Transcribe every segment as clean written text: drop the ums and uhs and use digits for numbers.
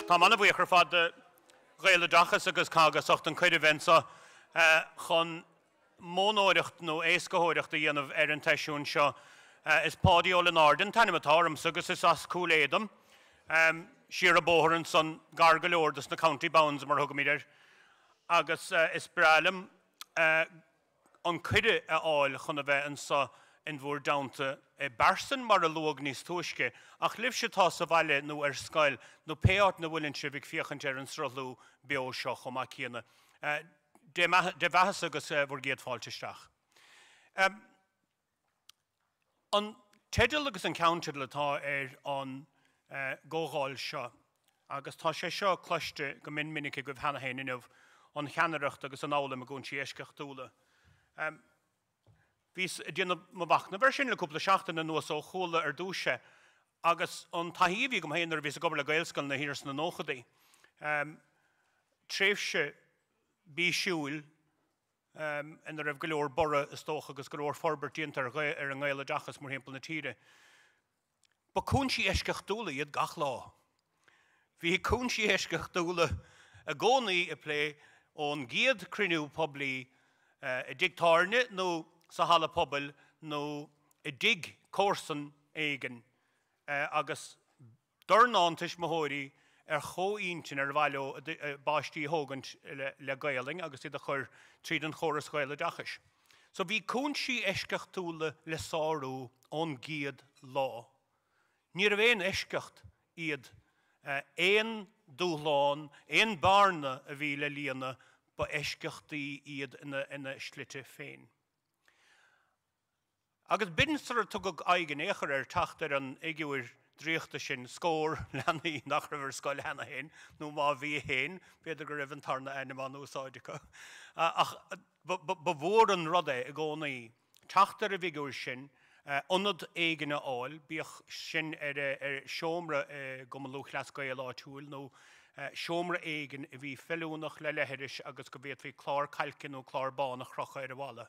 Táim an-bhuíoch ar fad de Ghaeloideachas agus COGG as ucht an cuireadh a bheith anseo chun modhnóireacht nó éascaitheoireacht a dhéanamh ar an tseisiún seo. Is Páidí Ó Lionáird an t-ainm atá ormsa agus is as Cúil Aodha dom. Siar an bóthar ansan, gar go leor dos na County Bounds mar a thugaimid air. Agus is breá liom an cuireadh a fháil chun a bheith anso in bhur dteannta i bpearsan, mar a luadh níos túisce, ach libhse atá sa bhaile nó ar scoil nó pé áit 'na bhfuileann sibh ag féachaint ar an sruthlú beo seo chomh maith céanna. Dé bheathasa agus bhur gcéad fáilte isteach. An teideal agus an ceannteideal atá ar an gcomhdháil seo, agus tá sé seo cloiste go mion minic agaibh cheana féin inniu, an cheannaireacht agus an fhoghlaim i gcúinsí eisceachtúla. Bhíos ag déanamh mo mhachnaimh air sin le cúpla seachtain anuas ó chuala ar dtús é, agus an taithí a bhí agam féin nuair a bhíos ag obair le Gaelscoileanna thiar sna nóchadaí. Tréimhse bísiúil ina raibh go leor borradh, is dócha, agus go leor forbairt déanta ar an nGaeloideachas mórthimpeall na tíre. Ba cúinsí eisceachtúla iad gach lá. Bhí cúinsí eisceachtúla i gcónaí ag plé ón gcéad cruinniú poiblí i dtigh tábhairne nó sa halla pobail nó i dtigh comharsan éigin agus dornán tuismitheoirí ar chomhintinn ar mhaith leo a bpáistí a thógaint le Gaelainn agus iad a chur tríd an chóras Ghaeloideachais. So bhí cúinsí eisceachtúla le sárú ón gcéad lá. Níorbh aon eisceacht iad aon dúshlán, aon bearna a bhí le líonadh, ba eisceachtaí iad ina slite féin. Agus b'in sular tugadh aghaidh in aon chor ar teacht ar an fhigiúir draíochta sin, scór leanaí nach raibh ar scoil cheana féin, nó má bhí féin, b'fhéidir go raibh an tarna ainm á n-úsáid acu. Ach ba mhór an rud é i gcónaí teacht ar an bhfigiúr sin, ionad éigin a fháil, bíodh sin ar seomra i gCumann Lúthchleas Gael áitiúil nó seomra éigin a bhí feiliúnach le leithris agus go bhféadfaí clár cailce nó clár bán a chrochadh ar an bhalla.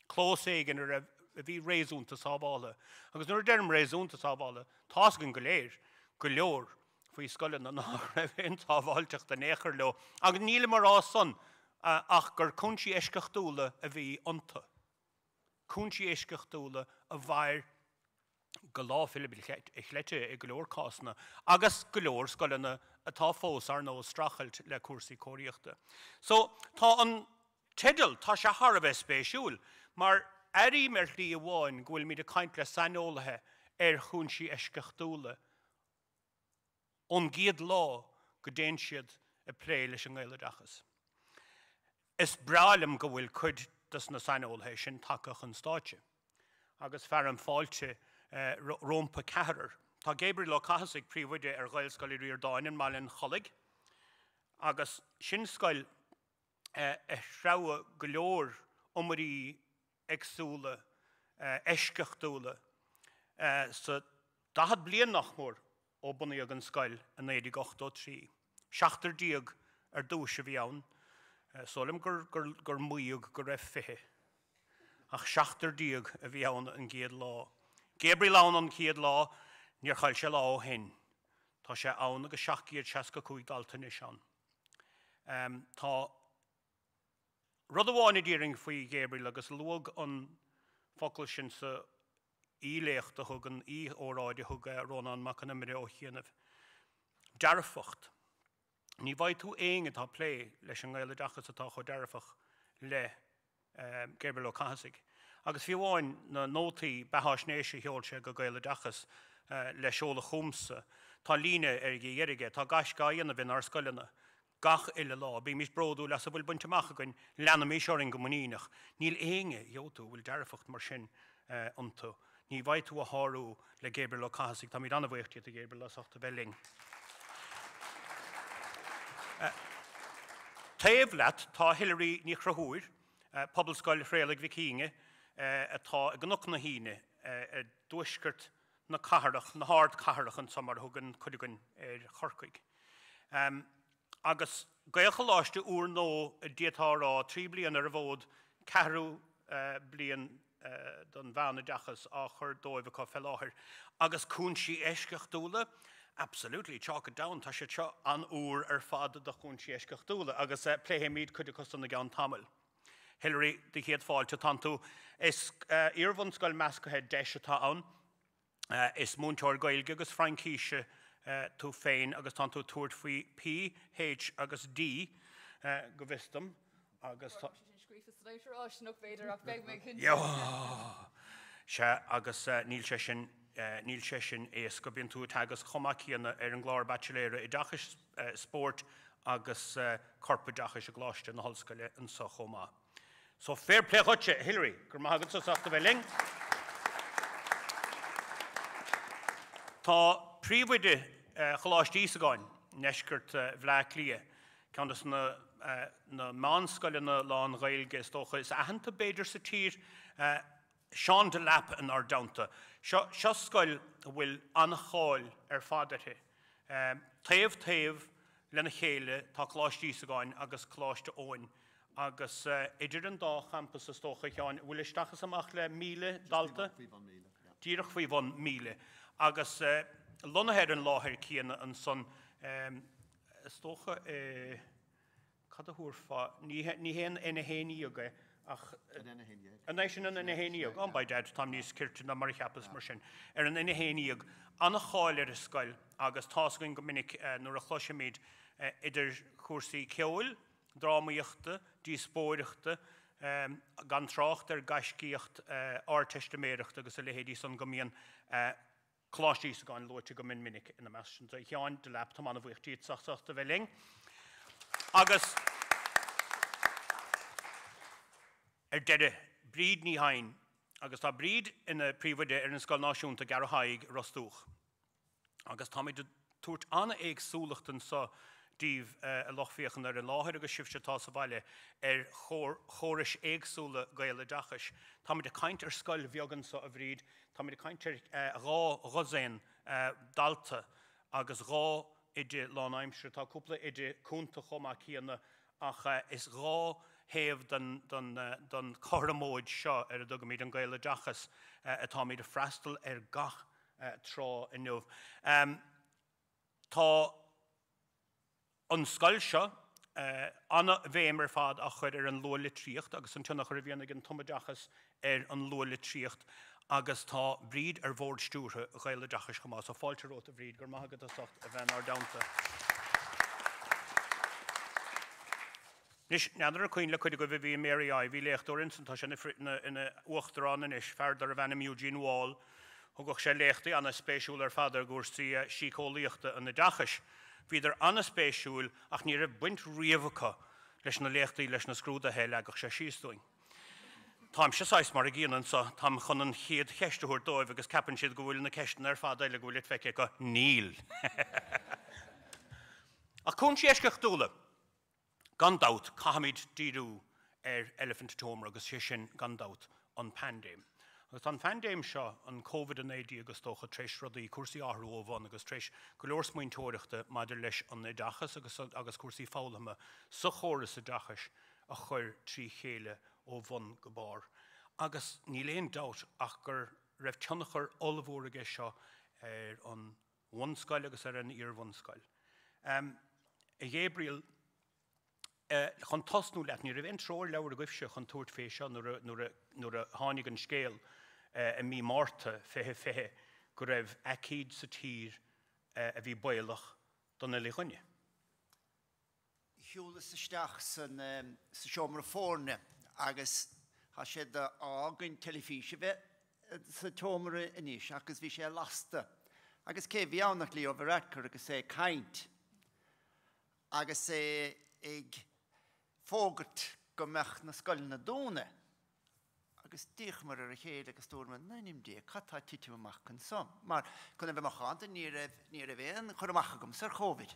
clós éigin a raibh, a bhí réasúnta sábháltha. Agus nuair a deirim réasúnta sábháltha, tá's againn go léir go leor faoi scoileanna nach raibh aon tsábháilteacht in aon chor leo, agus nílim á rá san ach gur cúinsí eisceachtúla a bhí iontu. Cúinsí eisceachtúla a mhair go Lá Philib a' Chleite i go leor cásanna, agus go leor scoileanna atá fós, ar ndóigh, ag streachailt le cúrsaí cóiríochta. So, tá an teideal, tá sé thar a bheith spéisiúil, mar airím ar shlí amháin go bhfuilimid ag caint le saineolaithe ar chúinsí eisceachtúla ón gcéad lá go dtéann siad ag plé leis an nGaeloideachas. Is breá liom go bhfuil cuid dos na saineolaithe sin tagtha chun stáitse agus fearaim fáilte rómpa ceathrar. Tá Gabriel Ó Cathasaigh, príomhoide ar Ghaelscoil Uí Ríordáin i mBaile an Chollaigh agus sin scoil a threabhadh go leor iomairí éagsúla eisceachtúla sa 40 bliain nach mór ó bunaíodh an scoil i 1983. Seachtar déag ar dtúis a bhí ann. Is dóigh liom gur maíodh go raibh 20. Ach seachtar déag a bhí ann an gcéad lá. Gabriel ann an chéad lá, níor chaill sé lá ó shin. Tá sé ann agus 765 dalta anois ann. Tá rud amháin a déarfainn faoi Ghabriel agus luadh an focal sin sa aoi-léacht a thug, an aoi-óráid a thug Rónán Mac Con Iomaire ó chianaibh. Dearfacht. Ní bhfaighidh tú éinne atá ag plé leis an nGaeloideachas atá chomh dearfach le Gabriel Ó Cathasaigh. Agus fiú amháin na nótaí beatháisnéise a sheol sé go Gaeloideachas le seoladh chugamsa, tá líne ar a dheireadh aige, tá gaisce á dhéanamh inár scoileanna gach uile lá. Bímis bródúil as a bhfuil bainte amach againn, leanaimis orainn go muiníneach. Níl éinne, gheobhaidh tú, a bhfuil dearfacht mar sin iontu. Ní bhfaighidh tú a shárú le Gabriel Ó Cathasaigh. Táimid an-bhuíoch díot, a Ghabriel, as ucht a bheith linn. Taobh leat tá Hilary Ní Chonchúir, Pobalscoil Thraolaigh Mhic Aoidh, atá i gCnoc na hAoine, i dtuaisceart na cathrach, na hardchathrach anso mar a thugann cuid againn ar Chorcaigh. Agus Gaelcholáiste úr nó d'fhéadfá a rá, 3 bliana ar an bhfód, ceathrú bliain don mheánoideachas á chur dóibh acu fé láthair. Agus cúinsí eisceachtúla? Absolutely, chalk it down, tá siad seo an-úr ar fad do Chúinsí Eisceachtúla agus pléifimid cuid acu san i gceann tamaill. Hilary, do chéad fáilte, tánn tú, is iarbhunscoil measctha DEIS atá ann, is múinteoir Gaeilge agus Fraincíse tú féin agus tánn tú ag tabhairt faoi P, H agus D go bhfios dom agus tá. Tá sé sin scríofa san aimsir fháistineach b'fhéidir ach beidh mé cinnte. Sea, agus níl sé sin, níl sé sin éasca. Bíonn tú ag teagasc chomh maith céanna ar an gclár Baitsiléara Oideachais, Spóirt agus Corpoideachais i gColáiste na hOllscoile anseo chomh maith. So fair play dhuitse, a Hilary, go raibh maith agat as ucht a bheith linn. Tá príomhoide Choláiste Íosagáin i ndeisceart Bhleá Cliath, ceann de na meánscoileanna lán-Ghaeilge is dócha is aitheanta b'fhéidir sa tír, Seán Delap inár dteannta. Seo, seo scoil a bhfuil an-cháil ar fad uirthi. Taobh taobh lena chéile tá Coláiste Íosagáin agus Coláiste Eoin agus idir an dá champas is dócha, a Sheáin, bhfuil isteach is amach le 1,000 dalta? Díreach faoi bhun 1,000. Agus lonnaithe ar an láthair céanna ansan, Is dócha é. Cad a thabharfá? Ní hé an N11 é ach. An N11. An é sin an N11? Oh, by dad, táim níos cirte ná mar a cheapas mar sin. Ar an N11, an-cháil ar an scoil agus tá's againn go minic nuair a chloisimid idir chúrsaí ceoil, drámaíochta, díospóireachta, gan trácht ar gaiscíocht ardteistiméireachta agus a leithéidí san go mbíonn Coláiste Íosagáin luaite go mion minic ina measc sin. A Sheáin Delap, táim an-bhuíoch díot as ucht a bheith linn. Agus ar deireadh, Bríd Ní Chadhain, agus tá Bríd ina príomhoide ar an Scoil Náisiúnta Garraithe i Ros Dumhach. Agus táimid ag tabhairt an-éagsúlacht anseo daoibh a lucht féachana ar an láthair agus sibhse atá sa bhaile ar chórais éagsúla Gaeloideachais. Táimid ag caint ar scoil bheag anseo, a Bhríd, Táimid ag caint ar 12 dhosaen dalta agus 2 oide lánaimseartha. Tá cúpla oide cúnta chomh maith céanna ach is 2 thaobh den chothromóid seo ar a dtugaimid an Gaeloideachas atáimid ag freastal ar gach tráth inniu. Tá. an scoil seo, an-bhéim ar fad á chur ar an luathlitríocht agus an tionchar a bhíonn ag an tumoideachas ar an luathlitríocht agus tá Bríd ar bhord stiúrtha Ghaeloideachais chomh maith. So fáilte romhat a Bhríd, go raibh maith agat as ucht a bheith inár dteannta. Anois, n'fheadar ar cuimhin le cuid agaibh a bhí i Mary I, bhí léachtóir insan, tá sé ina uachtarán anois, fear darbh ainm Eugene Wall, Thugadh sé léachtaí an-spéisiúla ar fad ar chúrsaí síceolaíochta an oideachais. Bhíodar an-spéisiúil ach ní raibh baint riamh acu leis na léachtaí leis na scrúduithe a leagadh sé síos dúinn. Táimse saghas mar a gcéanna anseo, táim chun an chéad cheist a thabhairt dóibh agus ceapann siad go bhfuil na ceisteanna ar fad eile go bhfuil feicthe acu. Níl! Ach cúinsí eisceachtúla! Gan dabht, caithfimid díriú ar eilifint an tseomra agus sé sin, gan dabht, an paindéim. Agus tá an phaindéim seo, an Covid-19 is dócha, tar éis rudaí, cúrsaí a athrú ó bhun agus tar éis go leor smaointeoireachta maidir leis an oideachas agus agus cúrsaí foghlama sa chóras oideachais a chur trí chéile ó bhun go barr. Agus níl aon dabht ach go raibh tionchar ollmhór aige seo ar an bhunscoil agus ar an iar-bhunscoil. A Ghabriel, chun tosnú leat, ní raibh aon treoirleabhar agaibhse chun tabhairt fé seo nuair a tháinig an scéal i mí Márta 2020 go raibh aicíd sa tír a bhí baolach don uile dhuine. Shiúlas isteach san sa seomra foirne agus tá sé d'ádh againn teilifís a bheith sa tseomra anois agus bhí sé lasta. Agus cé a bhí ann ach Leo Varadkar agus é ag caint agus é ag fógairt go mbeadh na scoileanna dúnadh. Agus d'fhéachamar ar a chéile agus dúramar, in ainm Dé, cad tá ag titim amach anso? Mar, chun a bheith macánta, ní raibh, ní raibh aon chur amach agamsa ar Chovid.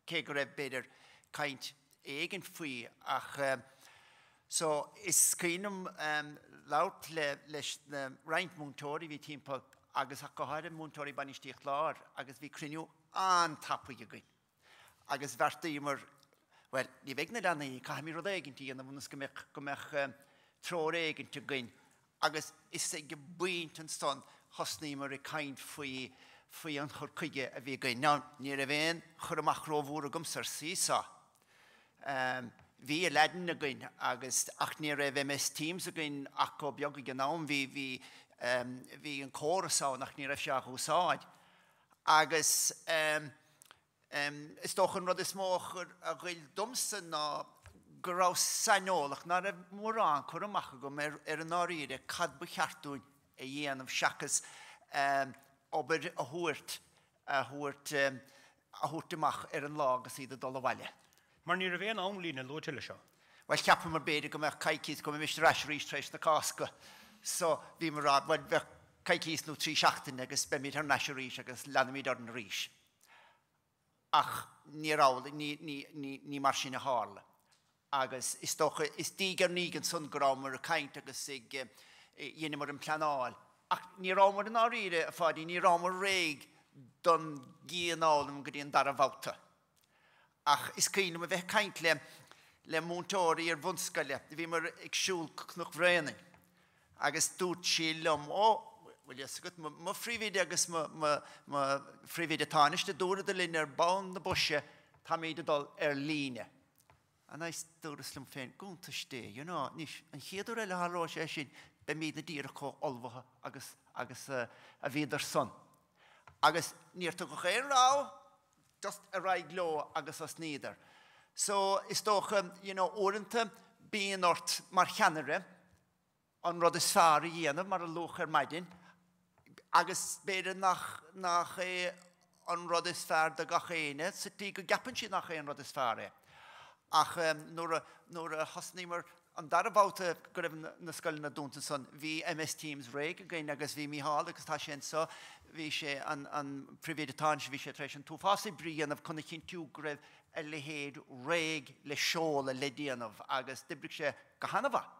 cé go raibh, b'fhéidir, caint éigin faoi ach so is cuimhin liom labhairt le leis na roinnt múinteoirí a bhí timpeall agus ach go háirithe múinteoirí bainistíocht láir agus bhí cruinniú an-tapaidh againn agus bheartaíomar bhuel ní bheidh na leanaí, caithfimid rud éigint a dhéanamh ionas go mbeadh go mbeadh treoir éigint againn agus is ag an bpointe ansan thosnaíomar ag caint faoi. faoi an chur chuige a bhí againn. Now, ní raibh aon chur amach rómhór agamsa ar Seesaw. Bhí Aladdin againn agus, ach ní raibh MS Teams againn ach chomh beag ag an am. Bhí, bhí, bhí an córas ann ach ní raibh sé á úsáid. Agus is dócha an rud is mó a chuir, a ghoill domsa ná go raibh saineolach, ná raibh mórán cur amach agam ar, ar i ndáiríre cad ba cheart dúinn a dhéanamh seachas obair a thabhairt, a thabhairt, a thabhairt amach ar an lá agus iad ag dul abhaile. Mar ní raibh aon amlíne luaite leis seo. Bhuel, cheapamar b'fhéidir go mbeadh coicís, go mbeimis ar ais arís tar éis na Cásca. So, bhíomar a rá, bhuel, bheadh coicís nó 3 seachtaine agus beimid thar n-ais arís agus leanfaimid orainn arís. Ach níor amhlaidh, ní, ní, ní, ní mar sin a tharla. Agus is dócha, is diaidh ar ndiaidh ansan go rabhamar ag caint agus ag, dheineamar an pleanáil. Ach ní rabhamar i ndáiríre, a Pháidí, ní rabhamar réidh don gcianfhoghlaim go dtí an dara bhabhta. Ach is cuimhin liom a bheith ag caint le, le múinteoir iar-bhunscoile, bhíomar ag siúl Cnoc Bhréanainn agus dúirt sí liom, Ó, bhfuil fhios agat, mo phríomhoide agus mo, mo, mo phríomhoide tánaiste, dúradar linn ar bhonn na boise, táimid ag dul ar líne. And I dúras liom féin, go iontais Dé, you know, anois, an chéad uair eile a tharlóidh sé sin, beimidne díreach chomh ullmhaithe agus, agus a bhíodar san. Agus níor tugadh aon rabhadh, just ar aghaidh leo agus thosnaíodar. So, is dócha, you know, uaireanta bíonn ort mar cheannaire an rud is fearr a dhéanamh, mar a luadh ar maidin, agus b'fhéidir nach, nach é an rud is fearr do gach éinne, sa tslí go gceapann siad nach é an rud is fearr é. Ach nuair a, nuair a thosnaíomar an dara babhta go raibh na scoileanna dúnta ansan, bhí MS Teams réidh againn agus bhí Mícheál, agus tá sé anseo, bhí sé, an, an príomhoide tánaiste, bhí sé tar éis an t-uafás oibre a dhéanamh chun a chinntiú go raibh a leithéid réidh le seoladh le déanamh agus d'oibrigh sé go han-mhaith.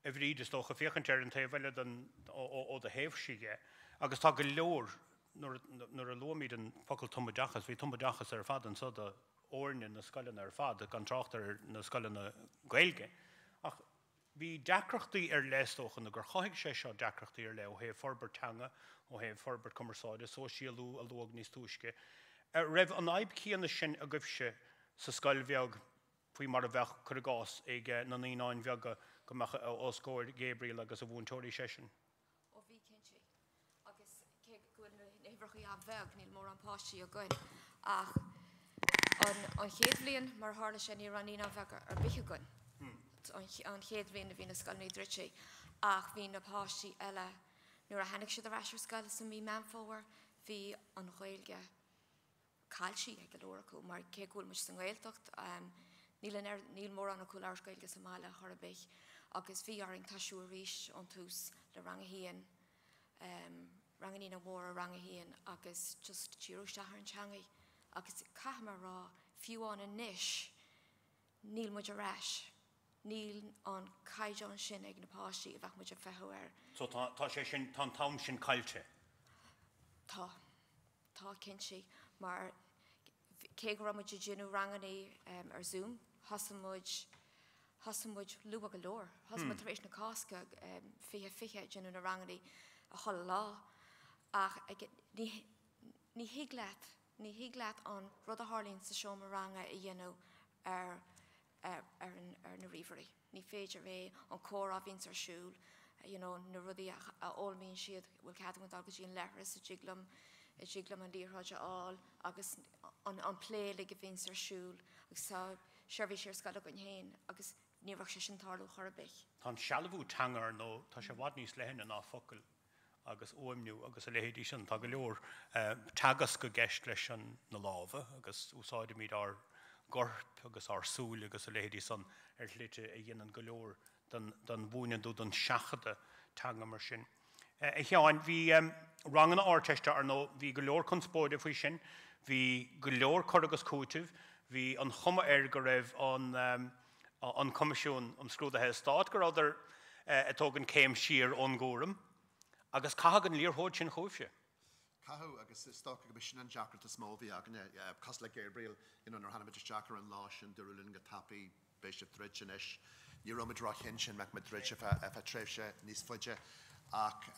A Bhríd, is dócha, féachaint ar an taobh eile den, ó do thaobhse dhe, agus tá go leor, nuair, nuair a luaimid an focal tumoideachas, bhí tumoideachas ar fad anso do fhoirne na scoileanna ar fad, gan trácht ar na scoileanna Gaeilge. Ach bhí deacrachtaí ar leith, is dócha, nó gur chothaigh sé seo deacrachtaí ar leith ó thaobh forbairt teanga, ó thaobh forbairt cumarsáide, sóisialú a luadh níos túisce. Raibh an fhadhb chéanna sin agaibhse sa scoil bheag faoi mar a bheadh, cuir i gcás, ag na Naíonáin Bheaga go mbeadh os comhair Gabriel agus a mhúinteoirí seisean. Ó bhí, cinnte. Agus cé go bhfuil na huimhreacha an-bheag, níl mórán páistí againn. Ach an chéad bhliain, mar a tharla sé, ní raibh Naíonáin Bheaga ar bith againn. An chéad bhliain a bhí na scoileanna druidte. Ach bhí na páistí eile, nuair a tháinig siad ar ais ar scoil sa mí Meán Fómhair, bhí an Ghaeilge caillte ag go leor acu mar cé go bhfuil muid sa nGaeltacht, níl an oiread, níl mórán acu ag labhairt Gaeilge sa mbaile chor ar bith agus bhí orainn toisiú arís ón tús le rang a haon, rang na Naíonáin Mhóra, rang a haon agus just díriú isteach ar an teangaidh agus caithfidh mé a rá, fiú amháin anois, níl muid ar ais, níl an caighdeán sin ag na páistí a bheadh muid ag feitheamh air. So tá, tá sé sin, tá an t-am sin caillte? Tá. Tá, cinnte, mar cé go raibh muid ag déanamh ranganna ar Zoom, thosaigh muid, thosaigh muid luath go leor. Thosaigh muid tar éis na Cásca 2020 ag déanamh na ranganna chuile lá. Ach ní, ní thig leat, ní thig leat an rud a tharlaíonn sa seomra ranga a dhéanamh ar, ar, ar, ar na ríomhairí. Ní féidir é, an comhrá a bhíonns ar siúl, you know, na rudaí a fhoghlaimíonn siad, bhfuil cead agam dul go dtí an leithreas, an dtig liom, an dtig liom an liathróid a fháil agus an, an plé uilig a bhíonns ar siúl agus tá seirbhís ar scoil againn féin agus ní raibh sé sin ag tarlú chor ar bith. Tá an sealbhú teanga, ar ndóigh, tá sé i bhfad níos leithne ná focail agus fhuaimniú agus a leithéidí sin. Tá go leor teagasc i gceist leis na lámha agus úsáidimid ár gcoirp agus ár súile agus a leithéidí san ar shlite a dhéanann go leor den mhúineadh nó den seachadadh teanga mar sin. A Sheáin, bhí ranganna Ardteiste, ar ndóigh, bhí go leor conspóide faoi sin, bhí go leor cur agus cúitimh, bhí an chuma air go raibh an, an Coimisiún um Scrúduithe Stáit go rabhadar ag tógaint céim siar ón gcúram agus caitheadh an liathróid sin chugaibhse. Caitheadh, agus is dócha go b'shin an deacracht is mó a bhí againne. Cosúil le Gabriel, you know, nuair a tháinig muid isteach ar an lá sin, dúradh linn go tapaidh, beidh sibh druidte anois. Ní raibh muid róchinnte an mbeadh muid druidte ar feadh tréimhse níos faide ach.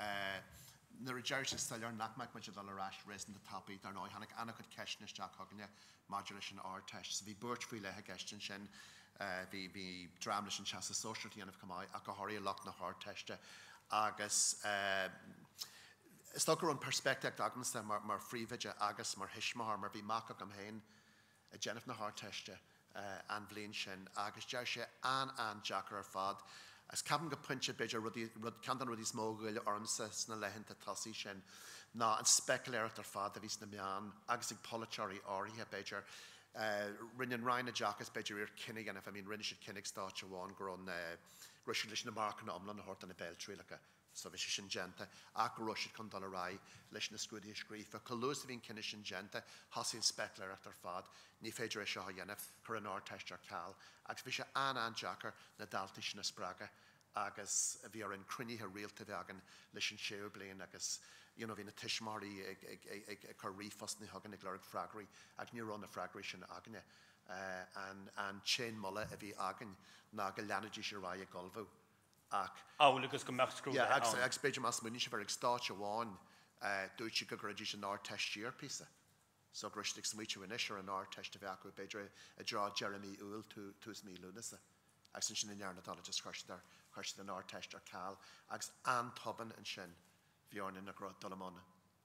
Nuair a d'éirigh sé soiléir nach mbeadh muid ag dul ar ais réasúnta tapaidh, dar ndóigh, tháinig an-chuid ceisteanna isteach chugainne maidir leis an Ardteist. So bhí buairt faoi leith i gceist ansin. Bhí, bhí dream leis an Teastas Sóisearach a dhéanamh chomh maith, ach go háirithe lucht na hArdteiste. Agus is dócha go raibh an peirspictíocht agamsa mar, mar phríomhoide agus mar thuismitheoir, mar bhí mac agam féin ag déanamh na hArdteiste an bhliain sin agus d'éirigh sé an-an-deacair ar fad. Agus ceapaim go pointe, b'fhéidir, rudaí, rud, ceann de na rudaí is mó a ghoill ormsa sna laethanta tosaigh sin ná an speicealéireacht ar fad a bhí sna meáin agus ag polaiteoirí áirithe, b'fhéidir. Rinne an Roinn Oideachais, b'fhéidir, iarracht cinneadh a dhéanamh, I mean, rinne siad cinneadh ag stáitse amháin go raibh na, go raibh siad leis na marcanna iomlána a thabhairt do na béaltrialacha. So bhí sé sin déanta ach go raibh siad chun dul ar aghaidh leis na scrúduithe scríofa. Chomh luath is a bhí an cinneadh sin déanta, thosaigh an speicealéireacht ar fad. Ní féidir é seo a dhéanamh, cuir an Ardteist ar ceal. Agus bhí sé an-an-deacair na daltaí sin a spreagadh agus bhí orainn cruinnithe rialta a bheith againn leis an séú bliain agus you know bhí na tuismitheoirí ag, ag, ag, ag, ag cur ríomhphostanna chugainn ag lorg freagraí ach ní raibh na freagraí sin againne. An, an t-aon mholadh a bhí againn ná go leanfaidís ar aghaidh ag ullmhú. ach. Amhail agus go mbeadh scrúduithe Yeah, agus, ann. agus b'fhéidir má smaoiníonn sibh air ag stáitse amháin, dúirt siad go gcuirfidís an Ardteist siar píosa. So go raibh siad ag smaoitiú anois ar an Ardteist a bheith acu b'fhéidir i dtreo deireadh mí Iúil, tús mí Lúnasa. Agus ansin i ndeireadh na dála just chuir siad ar, chuir siad an Ardteist ar ceal. Agus an-tobann ansin bhí orainn na gráid, dul i mbun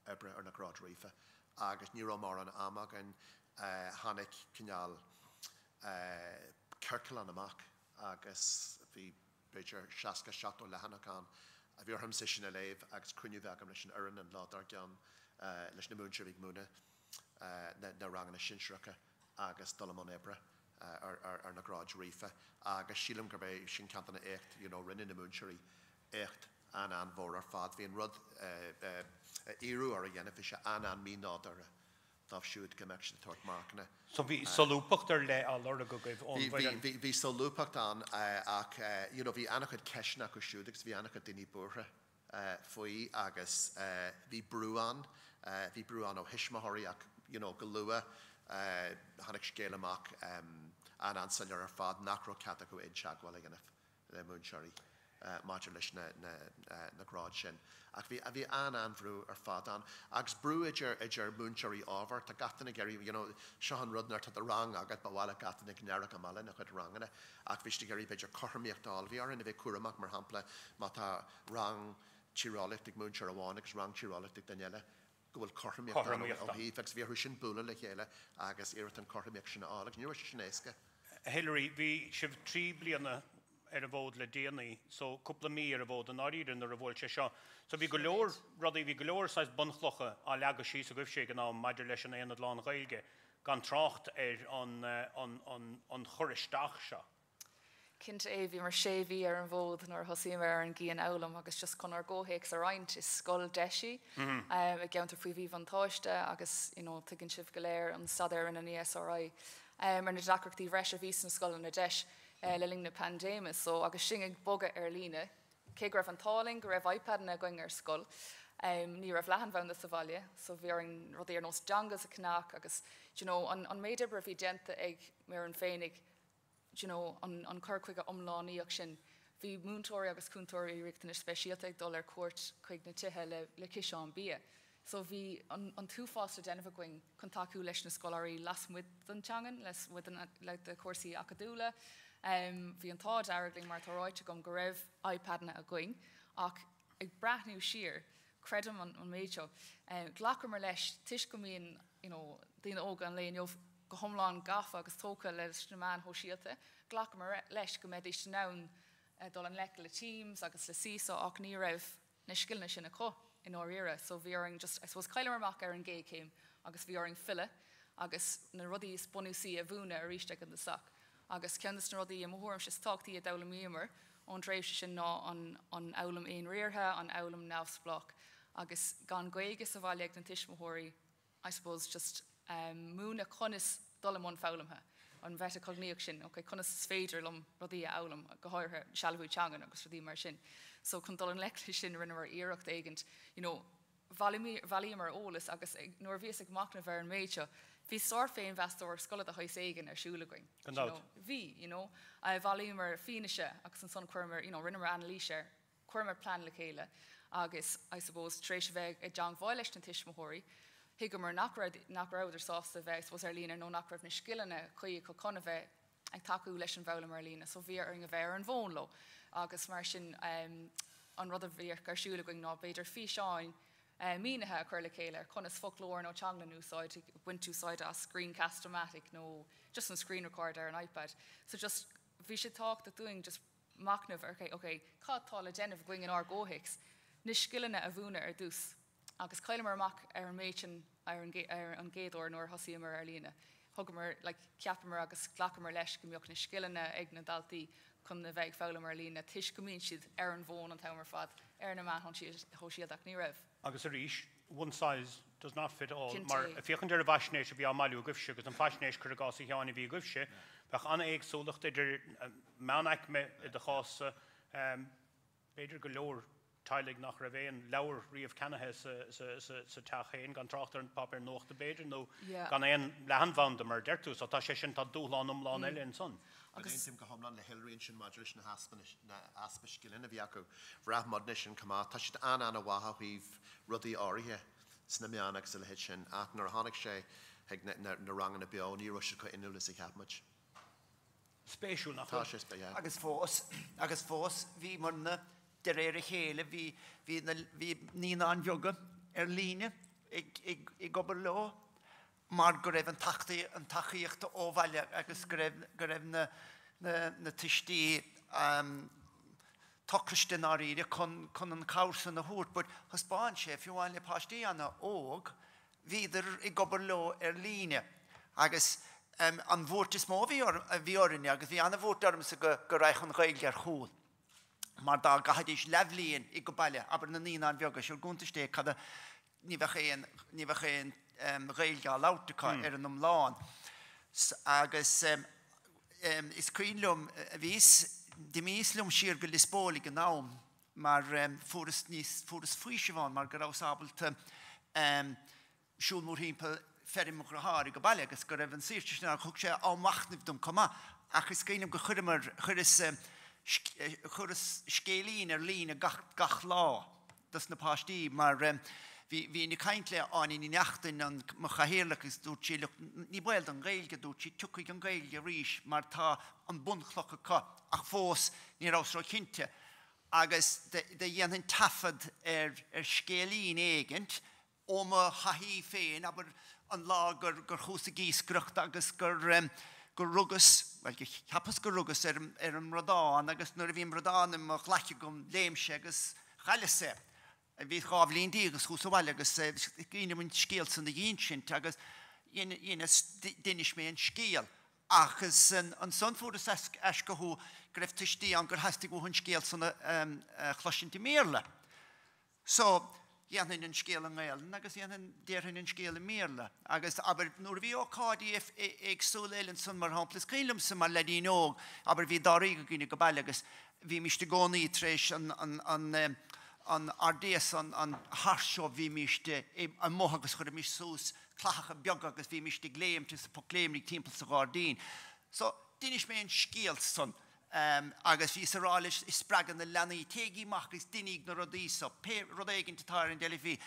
oibre ar na gráid ríofa. Agus ní raibh mórán ama againn. Tháinig cineál ciorclán amach agus bhí b'fhéidir 60, 70 leathanach ann a bhí ormsa sin a léamh agus cruinniú a bheith agam leis an fhoireann an lá dár gcionn, leis na múinteoirí a bhí ag múineadh na ranganna sinsearacha agus dul i mbun oibre ar na gráid ríofa agus sílim gurb é sin ceann de na éacht, you know, rinne na múinteoirí éacht an-an-mhór ar fad. Bhí an rud a iarradh orthu a dhéanamh, bhí sé an-an-mí-nádúrtha. dóibh siúd go mbeadh siad ag tabhairt marcanna. So bhí solúbthacht ar leith á lorg agaibh ón bhfoireann? Bhí, bhí solúbthacht ann ach you know bhí an-chuid ceisteanna acu siúd agus bhí an-chuid daoine buartha faoi agus bhí brú ann, bhí brú ann ó thuismitheoirí ach you know go luath tháinig scéal amach an-an-soiléir ar fad nach raibh cead acu aon teagmháil a dhéanamh le múinteoirí maidir leis na gráid sin. Ach bhí, bhí an-an-bhrú ar fad ann. Agus brú idir, idir múinteoirí ábhair, tá gach duine ag iarraidh, you know, seo an rud nuair atá do rang agat, ba mhaith le gach duine go n-éireodh go maith lena chuid ranganna. Ach bhí siad ag iarraidh b'fhéidir cothromaíocht a fháil. Bhí orainn a bheith cúramach, mar shampla, má tá rang tíreolaíochta ag múinteoir amháin agus rang tíreolaíochta ag duine eile, go bhfuil cothromaíocht ann ó thaobh, agus bhí orthu sin bualadh le chéile agus iarracht an chothromaíocht sin a fháil, agus ní raibh sé sin éasca. Hilary, bhí sibh 3 bliana ar an bhfód le déanaí, so cúpla mí ar an bhfód i ndáiríre nuair a bhuail sé seo. So bhí go leor rudaí, bhí go leor saghas bunchlocha á leagadh síos agaibhse ag an am maidir leis an aonad lán-Ghaeilge, gan trácht ar an, an, an, an chur isteach seo. Cinnte é, bhíomar sé mhí ar an bhfód nuair a thosaíomar ar an gcianfhoghlaim agus just chun ár gcomhthéacs a roinnt, is scoil deis í i gceantar faoi mhíbhuntáiste agus you know tuigeann sibh go léir an staidéar a rinne an ESRI ar na deacrachtaí bhreise a bhí sna scoileanna deis le linn na paindéime so agus sinn ag bogadh ar líne cé go raibh an t-ádh linn go raibh iPadanna againn ar scoil ní raibh leathanbhanda sa bhaile so bhí orainn rudaí ar nós dongles a cheannach agus you know an an méid oibre a bhí déanta ag m'fhoireann féinig you know, an, an cur chuige iomlánaíoch sin. Bhí múinteoirí agus cúntóirí riachtanais speisialta ag dul ar cuairt chuig na tithe le, le ciseán bia. So bhí an, an t-uafás le déanamh againn chun tacú leis na scoláirí lasmuigh den teangain, lasmuigh den, le, de chúrsaí acadúla. Um, bhí an t-ádh dearg linn mar atá ráite agam go raibh iPadanna againn ach ag breathnú siar, creidim an, an méid seo, um, ghlacamar leis toisc go mbíonn you know, daoine óga an lae inniu go hiomlán gafa agus tógtha leis na meáin shóisialta, ghlacamar leis go mbeidís in ann dul i ngleic le Teams agus le Seesaw ach ní raibh na scileanna sin acu i ndáiríre. So bhí orainn just, I suppose, chailleamar amach ar an gcéad chéim agus bhí orainn filleadh agus na rudaí is bunúsaí a mhúineadh arís ag an dtosach. Agus ceann de na rudaí i mo thuairimse is tábhachtaí a d'fhoghlaimíomar ón dtréimhse sin ná an an fhoghlaim aonriartha, an fhoghlaim neamhspleách. Agus gan Gaeilge sa bhaile ag na tuismitheoirí, I suppose just múineadh conas dul i mbun foghlamtha, an mheiteachognaíocht sin, ok, conas is féidir liom rudaí a fhoghlaim, go háirithe sealbhú teangan agus rudaí mar sin. So chun dul i ngleic leis sin rinneamar iarracht éigint, you know, bhailíomar eolas agus nuair a bhíos ag machnamh ar an méid seo, bhí sár-fhéinmheastóireacht scoile de shaghas éigin ar siúl againn. Gan dabht. Bhí, you know, bhailíomar fianaise agus ansan chuireamar, you know, rinneamar anailís air. Chuireamar plean le chéile agus, I suppose, tar éis a bheith i dteangmháil leis na tuismitheoirí, thuigeamar nach raibh, nach rabhadar sásta a bheith, I suppose, ar líne nó nach raibh na scileanna cuí acu chun a bheith ag tacú leis an bhfoghlaim ar líne. So bhí orainn a bheith ar an bhfón leo agus mar sin an rud a bhíodh ar siúl againn ná b'fhéidir físeáin mínithe a chur le chéile ar conas foclóir nó teanglann a úsáid, ag baint úsáide as Screencast-O-Matic nó just an screen recorder ar an iPad. So just bhí sé tábhachtach dúinn just machnamh ar ok, cad tá le déanamh againn inár gcomhthéacs, na scileanna a mhúineadh ar dtús. Agus chailleamar amach ar an méid sin ar an gcéad uair nuair a thosaíomar ar líne. Thugamar, like, cheapamar agus ghlacamar leis go mbeadh na scileanna ag na daltaí chun a bheith ag foghlaim ar líne toisc go mbíonn siad ar an bhfón an t-am ar fad ar na meáin shóisialta ach ní raibh. Agus arís, one size does not fit all, mar ag féachaint ar an bhfaisnéis a bhí á mbailiú agaibhse agus an faisnéis, cuir i gcás, a Sheáin, a bhí agaibhse, bheadh an-éagsúlacht idir meánaicme i do chás-sa, b'fhéidir go leor teaghlaigh nach raibh aon leabhar riamh ceannaithe sa teach féin, gan trácht ar an páipéar nuachta b'fhéidir, nó gan aon leathanbhanda mar a deir tú. So tá sé sin, tá dúshlán iomlán eile ansan. Agus aontaím go hiomlán le Hilary ansin maidir leis na heaspa, na easpa scileanna a bhí acu. Bhraith muidne sin chomh maith. Tá siad an-an-mhaith ó thaobh rudaí áirithe sna meáin agus a leithéid sin ach nuair a tháinig sé chuig na ranganna beo ní raibh siad chomh inniúil is a cheap muid. Spéisiúil, nach bhfuil? Tá sé spéisiúil. Agus fós, agus fós, bhíomarna, de réir a chéile, bhí, bhí na, bhí naíonáin bheaga ar líne ag, ag, ag obair leo mar go raibh an tacaíocht, an tacaíocht ó bhaile agus go raibh, go raibh na, na, na tuistí tochriste i ndáiríre chun, chun an chabhair san a thabhairt. But thaispeáin sé, fiú amháin le páistí ana-óg, Bhíodar ag obair leo ar líne agus an bhuairt is mó a bhí a bhí orainne agus bhí an-bhuairt ormsa go go raghadh an Ghaeilge ar chúl mar dá gcaithfidís leathbhliain ag go baile, abair na naíonáin bheaga, sure gcuntais Dé cad a ní bheadh aon ní bheadh aon Ghaeilge á labhairt acu ar an iomlán. Agus is cuimhin liom bhíos d'imíos liom siar go Lios Póil ag an am mar fuaireas níos, fuaireas faoiseamh ann mar go rabhas ábalta siúl mórthimpeall feirm mo dheartháir ag baile agus go raibh an saoirse sin ann. Thug sé am machnaimh dom chomh maith ach is cuimhin liom go chuireamar, chuireas, chuireas scéilín ar líne gach, gach lá dos na páistí mar bhí, bhínn ag caint le Áine Ní Neachtain, an, mo chathaoirleach agus dúirt sí look, ní baol don Ghaeilge, dúirt sí, tiocfaidh an Ghaeilge arís mar tá an bunchloch acu ach fós ní rabhas róchinnte. agus do dhéanfainn taifead ar scéilín éigint ó mo thaithí féin, abair an lá gur chuas ag iascaireacht agus gur gur rugas, bhuel, gur cheapas go rugas ar an mbradán agus nuair a bhí an bradán i mo ghlaic agam léim sé agus chailleas é. Bhíos 12 bhliain agus chuas abhaile agus is cuimhin liom an scéal san a dh'insint agus dheineas, d'inis mé an scéal. Ach is ansan fuaireas aischothú go raibh tuistí ann gur theastaigh uathu an scéal san a chloisint i mBéarla. So, dhéanfainn an scéal i nGaelainn agus dhéanfainn, déarfainn an scéal i mBéarla. Agus abair, nuair a bhí ócáidí éagsúla eile ansan, mar shampla, is cuimhin liomsa mar leaidín óg, abair bhí dáréag againn ag baile agus bhímíst i gcónaí tar éis an, an, an, an oideas, an, an hearth seo, bhímíst amuigh agus chuirimíst suas clathacha beaga agus bhímíst ag léimt is ag pocléimnigh timpeall sa ghairdín. So, d'inis mé an scéal san agus bhíos a rá leis, ag spreagadh na leanaí, téigí amach agus deiníg na rudaí so, pé rud éigint atá ar an dteilifís,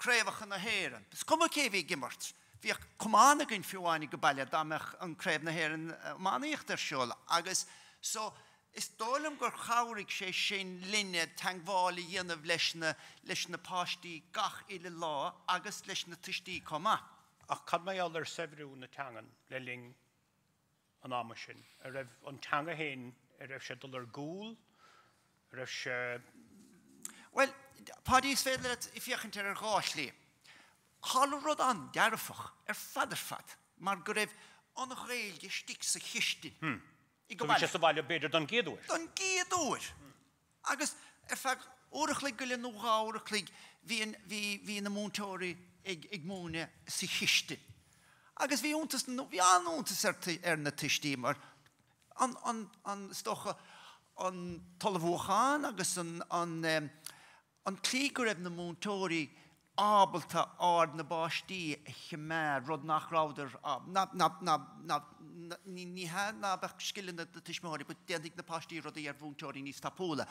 craobhacha na hÉireann, is cuma cé a bhí ag imirt. Bhíodh camán againn fiú amháin ag baile dá mbeadh an Craobh na hÉireann iománaíochta ar siúl agus so, Is dóigh liom gur chabhraigh sé sin linne teangmháil a dhéanamh leis na leis na páistí gach uile lá agus leis na tuistí chomh maith. Ach cad mar gheall ar saibhriú na teangan le linn an ama sin? An raibh an teanga féin, an raibh sé ag dul ar gcúl? An raibh sé. Bhuel, Páidí, is féidir leat féachaint air ar dhá shlí. Tharla rud an-dearfach ar fad ar fad mar go raibh an Ghaeilge istigh sa chistin. I go bhí sé sa bhaile b'fhéidir don gcéad uair. Don gcéad uair! Agus ar feadh uair a chloig go leith nó dhá uair a chloig bhí an, bhí, bhí na múinteoirí ag, ag múineadh sa chistin. Agus bhí iontas na, bhí an-iontas ar, ar na tuistí mar an, an, an, is dócha, an t-ullmhúchán agus an, an, an tslí go raibh na múinteoirí. ábalta aird na bpáistí a choimeád, rud nach rabhadar, ná, ná, ná, ná, ní hea ná beadh scileanna ag na tuismitheoirí but déanfaidh na páistí rudaí ar mhúinteoirí níos tapúla.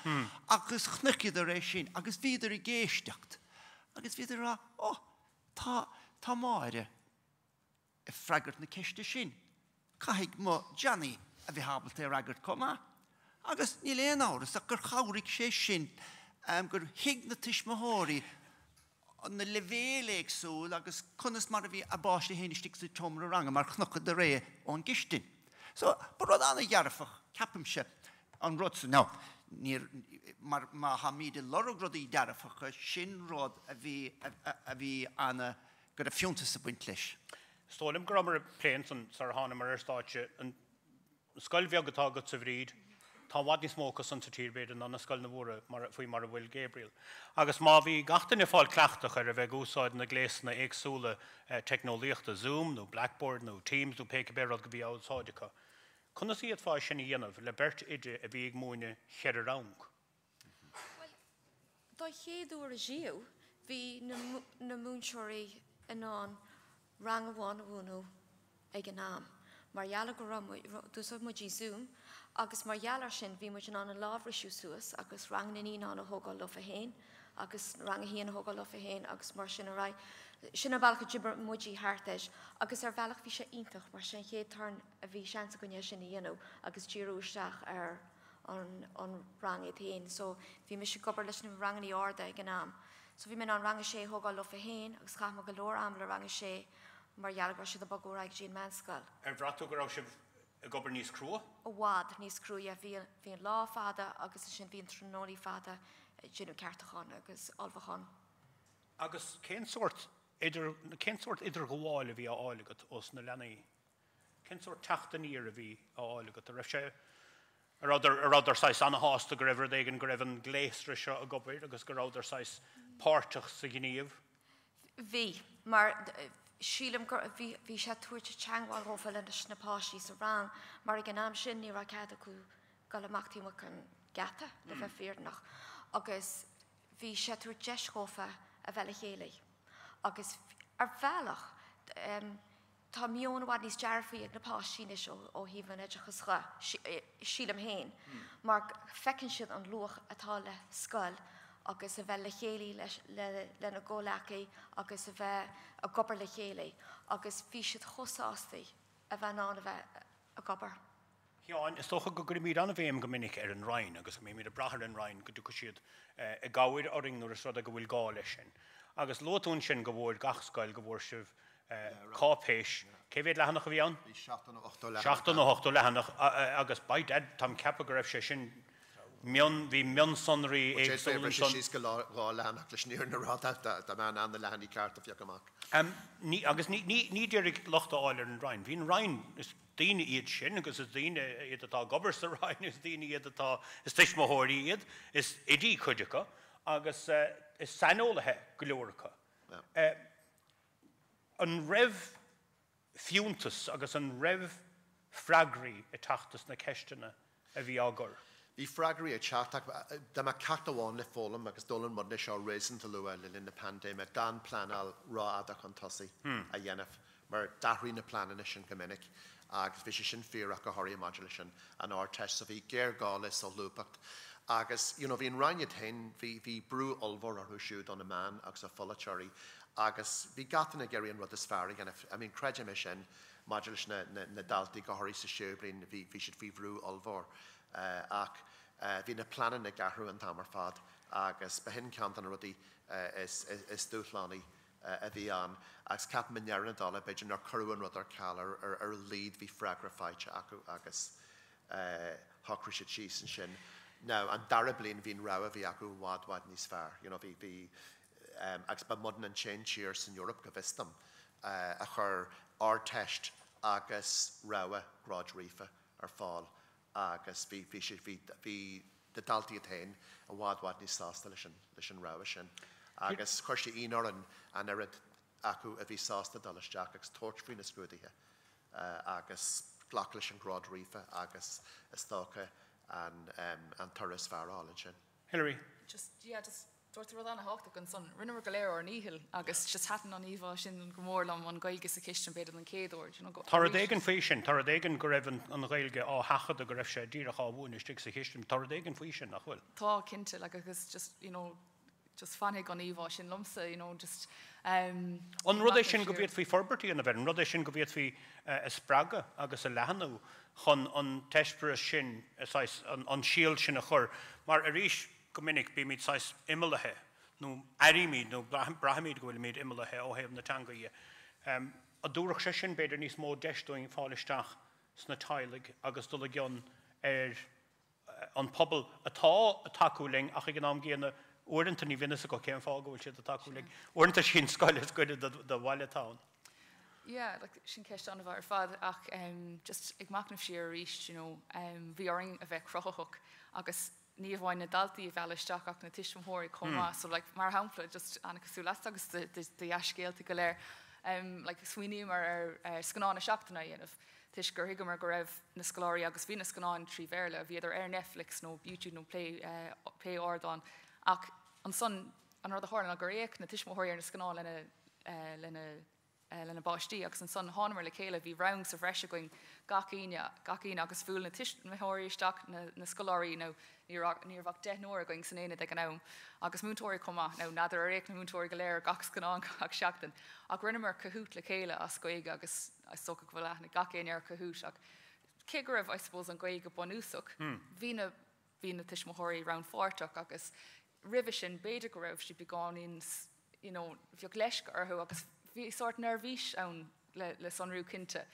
Agus chonaiceadar é sin agus bhíodar ag éisteacht agus bhíodar ag rá, oh, tá, tá Máire ag freagairt na ceiste sin, caithfidh mo Johnny a bheith ábalta é a fhreagairt chomh maith. Agus níl aon amhras ach gur chabhraigh sé sin, gur thuig na tuismitheoirí na leibhéil éagsúil agus conas mar a bhí a bpáiste féin istigh sa tseomra ranga mar chonaiceadar é ón gcistin. So, ba rud an-dhearfach, ceapaimse, an rud san. Now, níor, mar má tháimid ag lorg rudaí dearfacha, sin rud a bhí, a bhí ana, go raibh fiúntas ag baint leis. Is dóigh liom go rabhamar ag plé ansan sar a thánamar ar stáitse, an scoil bheag atá agatsa a Bhríd, tá i bhfad níos mó acu san sa tír b'fhéidir ná na scoileanna mhóra mar, faoi mar a bhfuil Gabriel. Agus má bhí gach duine ag fáil cleachtach ar a bheith ag úsáid na gléasanna éagsúla teicneolaíochta, Zoom nó Blackboard nó Teams nó pé cibé rud go bhí á úsáid acu, conas a d'fhéadfá é sin a dhéanamh le beirt oide a bhí ag múineadh cheithre rang? Bhuel, don chéad uair ariamh, bhí na múinteoirí in ann rang amháin a mhúineadh ag an am. Mar gheall ar go raibh muid, d'úsáid muid Zoom agus mar gheall air sin bhí muid in ann an lá a bhriseadh suas agus rang na naíonán a thógáil leofa féin agus rang a haon a thógáil leofa féin agus mar sin ar aghaidh. Sin an bealach a d'oibrigh muid thart air agus ar bhealach bhí sé iontach mar sin an chéad turn a bhí seans againn é sin a dhéanamh agus díriú isteach ar an rang iad féin. So bhí mise ag obair leis na ranganna arda ag an am. So bhí mé in ann rang a sé a thógáil leofa féin agus chaith mé go leor ama le rang a sé mar gheall go raibh siad ag bogadh ar aghaidh go dtí an meánscoil. Ar bhraith tú go raibh sibh ag obair níos crua? I bhfad níos crua, yeah. Bhí bhí an lá fada agus ansin bhí an tráthnónaí fada ag déanamh ceartúcháin agus ullmhúcháin. Agus cén sórt idir, cén sórt idirghabháil a bhí á fháil agat ós na leanaí? Cén sórt teacht aniar a bhí á fháil agat? An raibh sé, an rabhadar, an rabhadar saghas ana-shásta go raibh rud éigin, go raibh an gléasra seo ag obair agus go rabhadar saghas páirteach sa ghníomh? Bhí, mar sílim gur, bhí, bhí sé ag tabhairt teangmháil dhófa leis na páistí sa rang, mar ag an am sin ní raibh cead acu dul amach taobh amuigh den gheata, le bheith fírinneach, agus bhí sé ag tabhairt deis dhófa a bheith le chéile agus ar bhealach, Tá meon i bhfad níos dearfaí ag na páistí anois ó thaobh an oideachais dhe, sílim féin, mar feiceann siad an luach atá le scoil agus a bheith le chéile lena gcomhleacaí agus a bheith ag obair le chéile agus bhí siad chomh sásta a bheith in ann a bheith ag obair. Sheáin, is dócha go gcuirimid an-bhéim go minic ar an Roinn agus go mbímid ag brath ar an Roinn go dtiocfaidh siad i gcabhair orainn nuair is rud é go bhfuil gá leis sin. Agus luaigh tú ansin go bhfuair gach scoil, go bhfuair sibh cáipéis, cé mhéad leathanach a bhí ann? Bhí 70 nó 80 leathanach. 70 nó 80 leathanach agus by dad táim ag ceapadh go raibh sé sin mion, bhí mionsonraí éagsúla ansan. Bhí sé síos go dhá leathanach leis an fhírinne a rá dá mbeinn in ann na leathanaigh cearta a phiocadh amach. Agus ní d'iarraidh locht a fháil ar an Roinn. Bhí an Roinn, is daoine iad sin agus is daoine iad atá ag obair sa Roinn, is daoine iad atá, is tuismitheoirí iad, is oidí cuid acu agus is saineolaithe go leor acu. An raibh fiúntas agus an raibh freagraí ag teacht as na ceisteanna a bhí á gcur? Bhí freagraí ag teacht ach dá mbeadh ceacht amháin le foghlaim, agus d'fhoghlaim muidne seo réasúnta luath le linn na paindéime, gan pleanáil rófhada chun tosaigh a dhéanamh mar d'athraigh na pleananna sin go minic agus bhí sé sin fíor ach go háirithe maidir leis an Ardteist. So bhí géarghá le solúbthacht agus you know bhí an Roinn iad féin, bhí, bhí brú ollmhór orthu siúd ó na meáin agus ó pholaiteoirí agus bhí gach duine ag iarraidh an rud is fearr a dhéanamh. I mean creidim é sin maidir leis na, na, na daltaí go háirithe sa séú bliain, bhí, bhí siad faoi bhrú ollmhór ach bhí na pleananna ag athrú an t-am ar fad agus ba shin ceann de na rudaí is, is, is dúshlánaí a bhí ann agus ceapaim i ndeireadh na dála b'fhéidir nár cuireadh an rud ar ceal, ar a laghad bhí freagra faighte acu agus shocraigh siad síos ansin. Now an dara bliain bhí an rogha a bhí acu i bhfad bhfad níos fearr, you know bhí, bhí agus ba muidne an t-aon tír san Eoraip go bhfios dom a chuir Ardteist agus rogha gráid ríofa ar fáil agus bhí, bhí sé, bhí, bhí na daltaí iad féin i bhfad, bhfad níos sásta leis an, leis an rogha sin. Agus chuir sé ionadh orainn an oiread acu a bhí sásta dul isteach agus tabhairt faoi na scrúduithe agus glacadh leis an ghrád ríofa agus is dócha an, an toradh is fearr a fháil ansin. Hilary. Just, yeah, just. Dúirt tú rud an-thábhachtach ansan. Rinneamar go léir ár ndícheall agus just thaitin an íomhá sin go mór liom, an Ghaeilge sa chistin b'fhéidir don chéad uair, you know, go Tá rud éigin faoi sin, tá rud éigin go raibh an Ghaeilge á sheachadadh, go raibh sé díreach á mhúineadh istigh sa chistin, tá rud éigin faoi sin, nach bhfuil? Tá, cinnte, like agus just, you know, just fanfaidh an íomhá sin liomsa, you know, just um, An rud é sin go bhféadfaí forbairt a dhéanamh air, an rud é sin go bhféadfaí a spreagadh agus a leathnú chun an t-eispéireas sin, saghas, an síol sin a chur, mar arís, Go minic bímid saghas imeallaithe, nó airímid nó braithimid go bhfuilimid imeallaithe ó thaobh na teanga dhe. An dtabharfadh sé sin b'fhéidir níos mó deis dúinn fáil isteach sna teaghlaigh agus dul i gcion ar an pobal atá ag tacú linn ach ag an am gcéanna uaireanta ní bhíonn fhios acu cén fáth go bhfuil siad ag tacú linn. Uaireanta sí an scoil is gaire do bhaile atá ann. Yeah, like, sin ceist an-mhaith ar fad ach um, just ag machnamh siar arís, you know, um, bhí orainn a bheith cruthaitheach agus ní amháin na daltaí a mhealladh isteach ach na tuismitheoirí chomh maith. So like mar shampla just an-chosúil leatsa agus do dea-scéalta go léir um like smaoiníomar ar ar scannán na seachtaine a dhéanamh toisc gur thuigeamar go raibh na scoláirí agus bhí na scannáin trí Bhéarla, bhíodar ar Netflix nó YouTube nó plé pé ardán ach ansan an rud a tharla ná gur fhéach na tuismitheoirí ar na scannáin lena lena lena bpáistí agus ansan thánamar le chéile, bhí rang sa bhreis againn gach Aoine, gach Aoine agus bhuail na tuismitheoirí isteach, na, na scoláirí nó ní raibh, ní raibh ach deichniúr againn san aonad ag an am agus múinteoirí chomh maith, nó n'fheadar ar fhéach na múinteoirí go léir ar gach scannán gach seachtain ach rinneamar Kahoot le chéile as Gaeilge agus is dócha go bhfuil aithne ag gach éinne ar Kahoot ach cé go raibh I suppose an Ghaeilge bunúsach, bhí na, bhí na tuismitheoirí rannpháirteach agus roimhe sin b'fhéidir go raibh siad beagáinín you know, bheadh leisce orthu agus bhí sórt neirbhís ann le, le sonrú cinnte.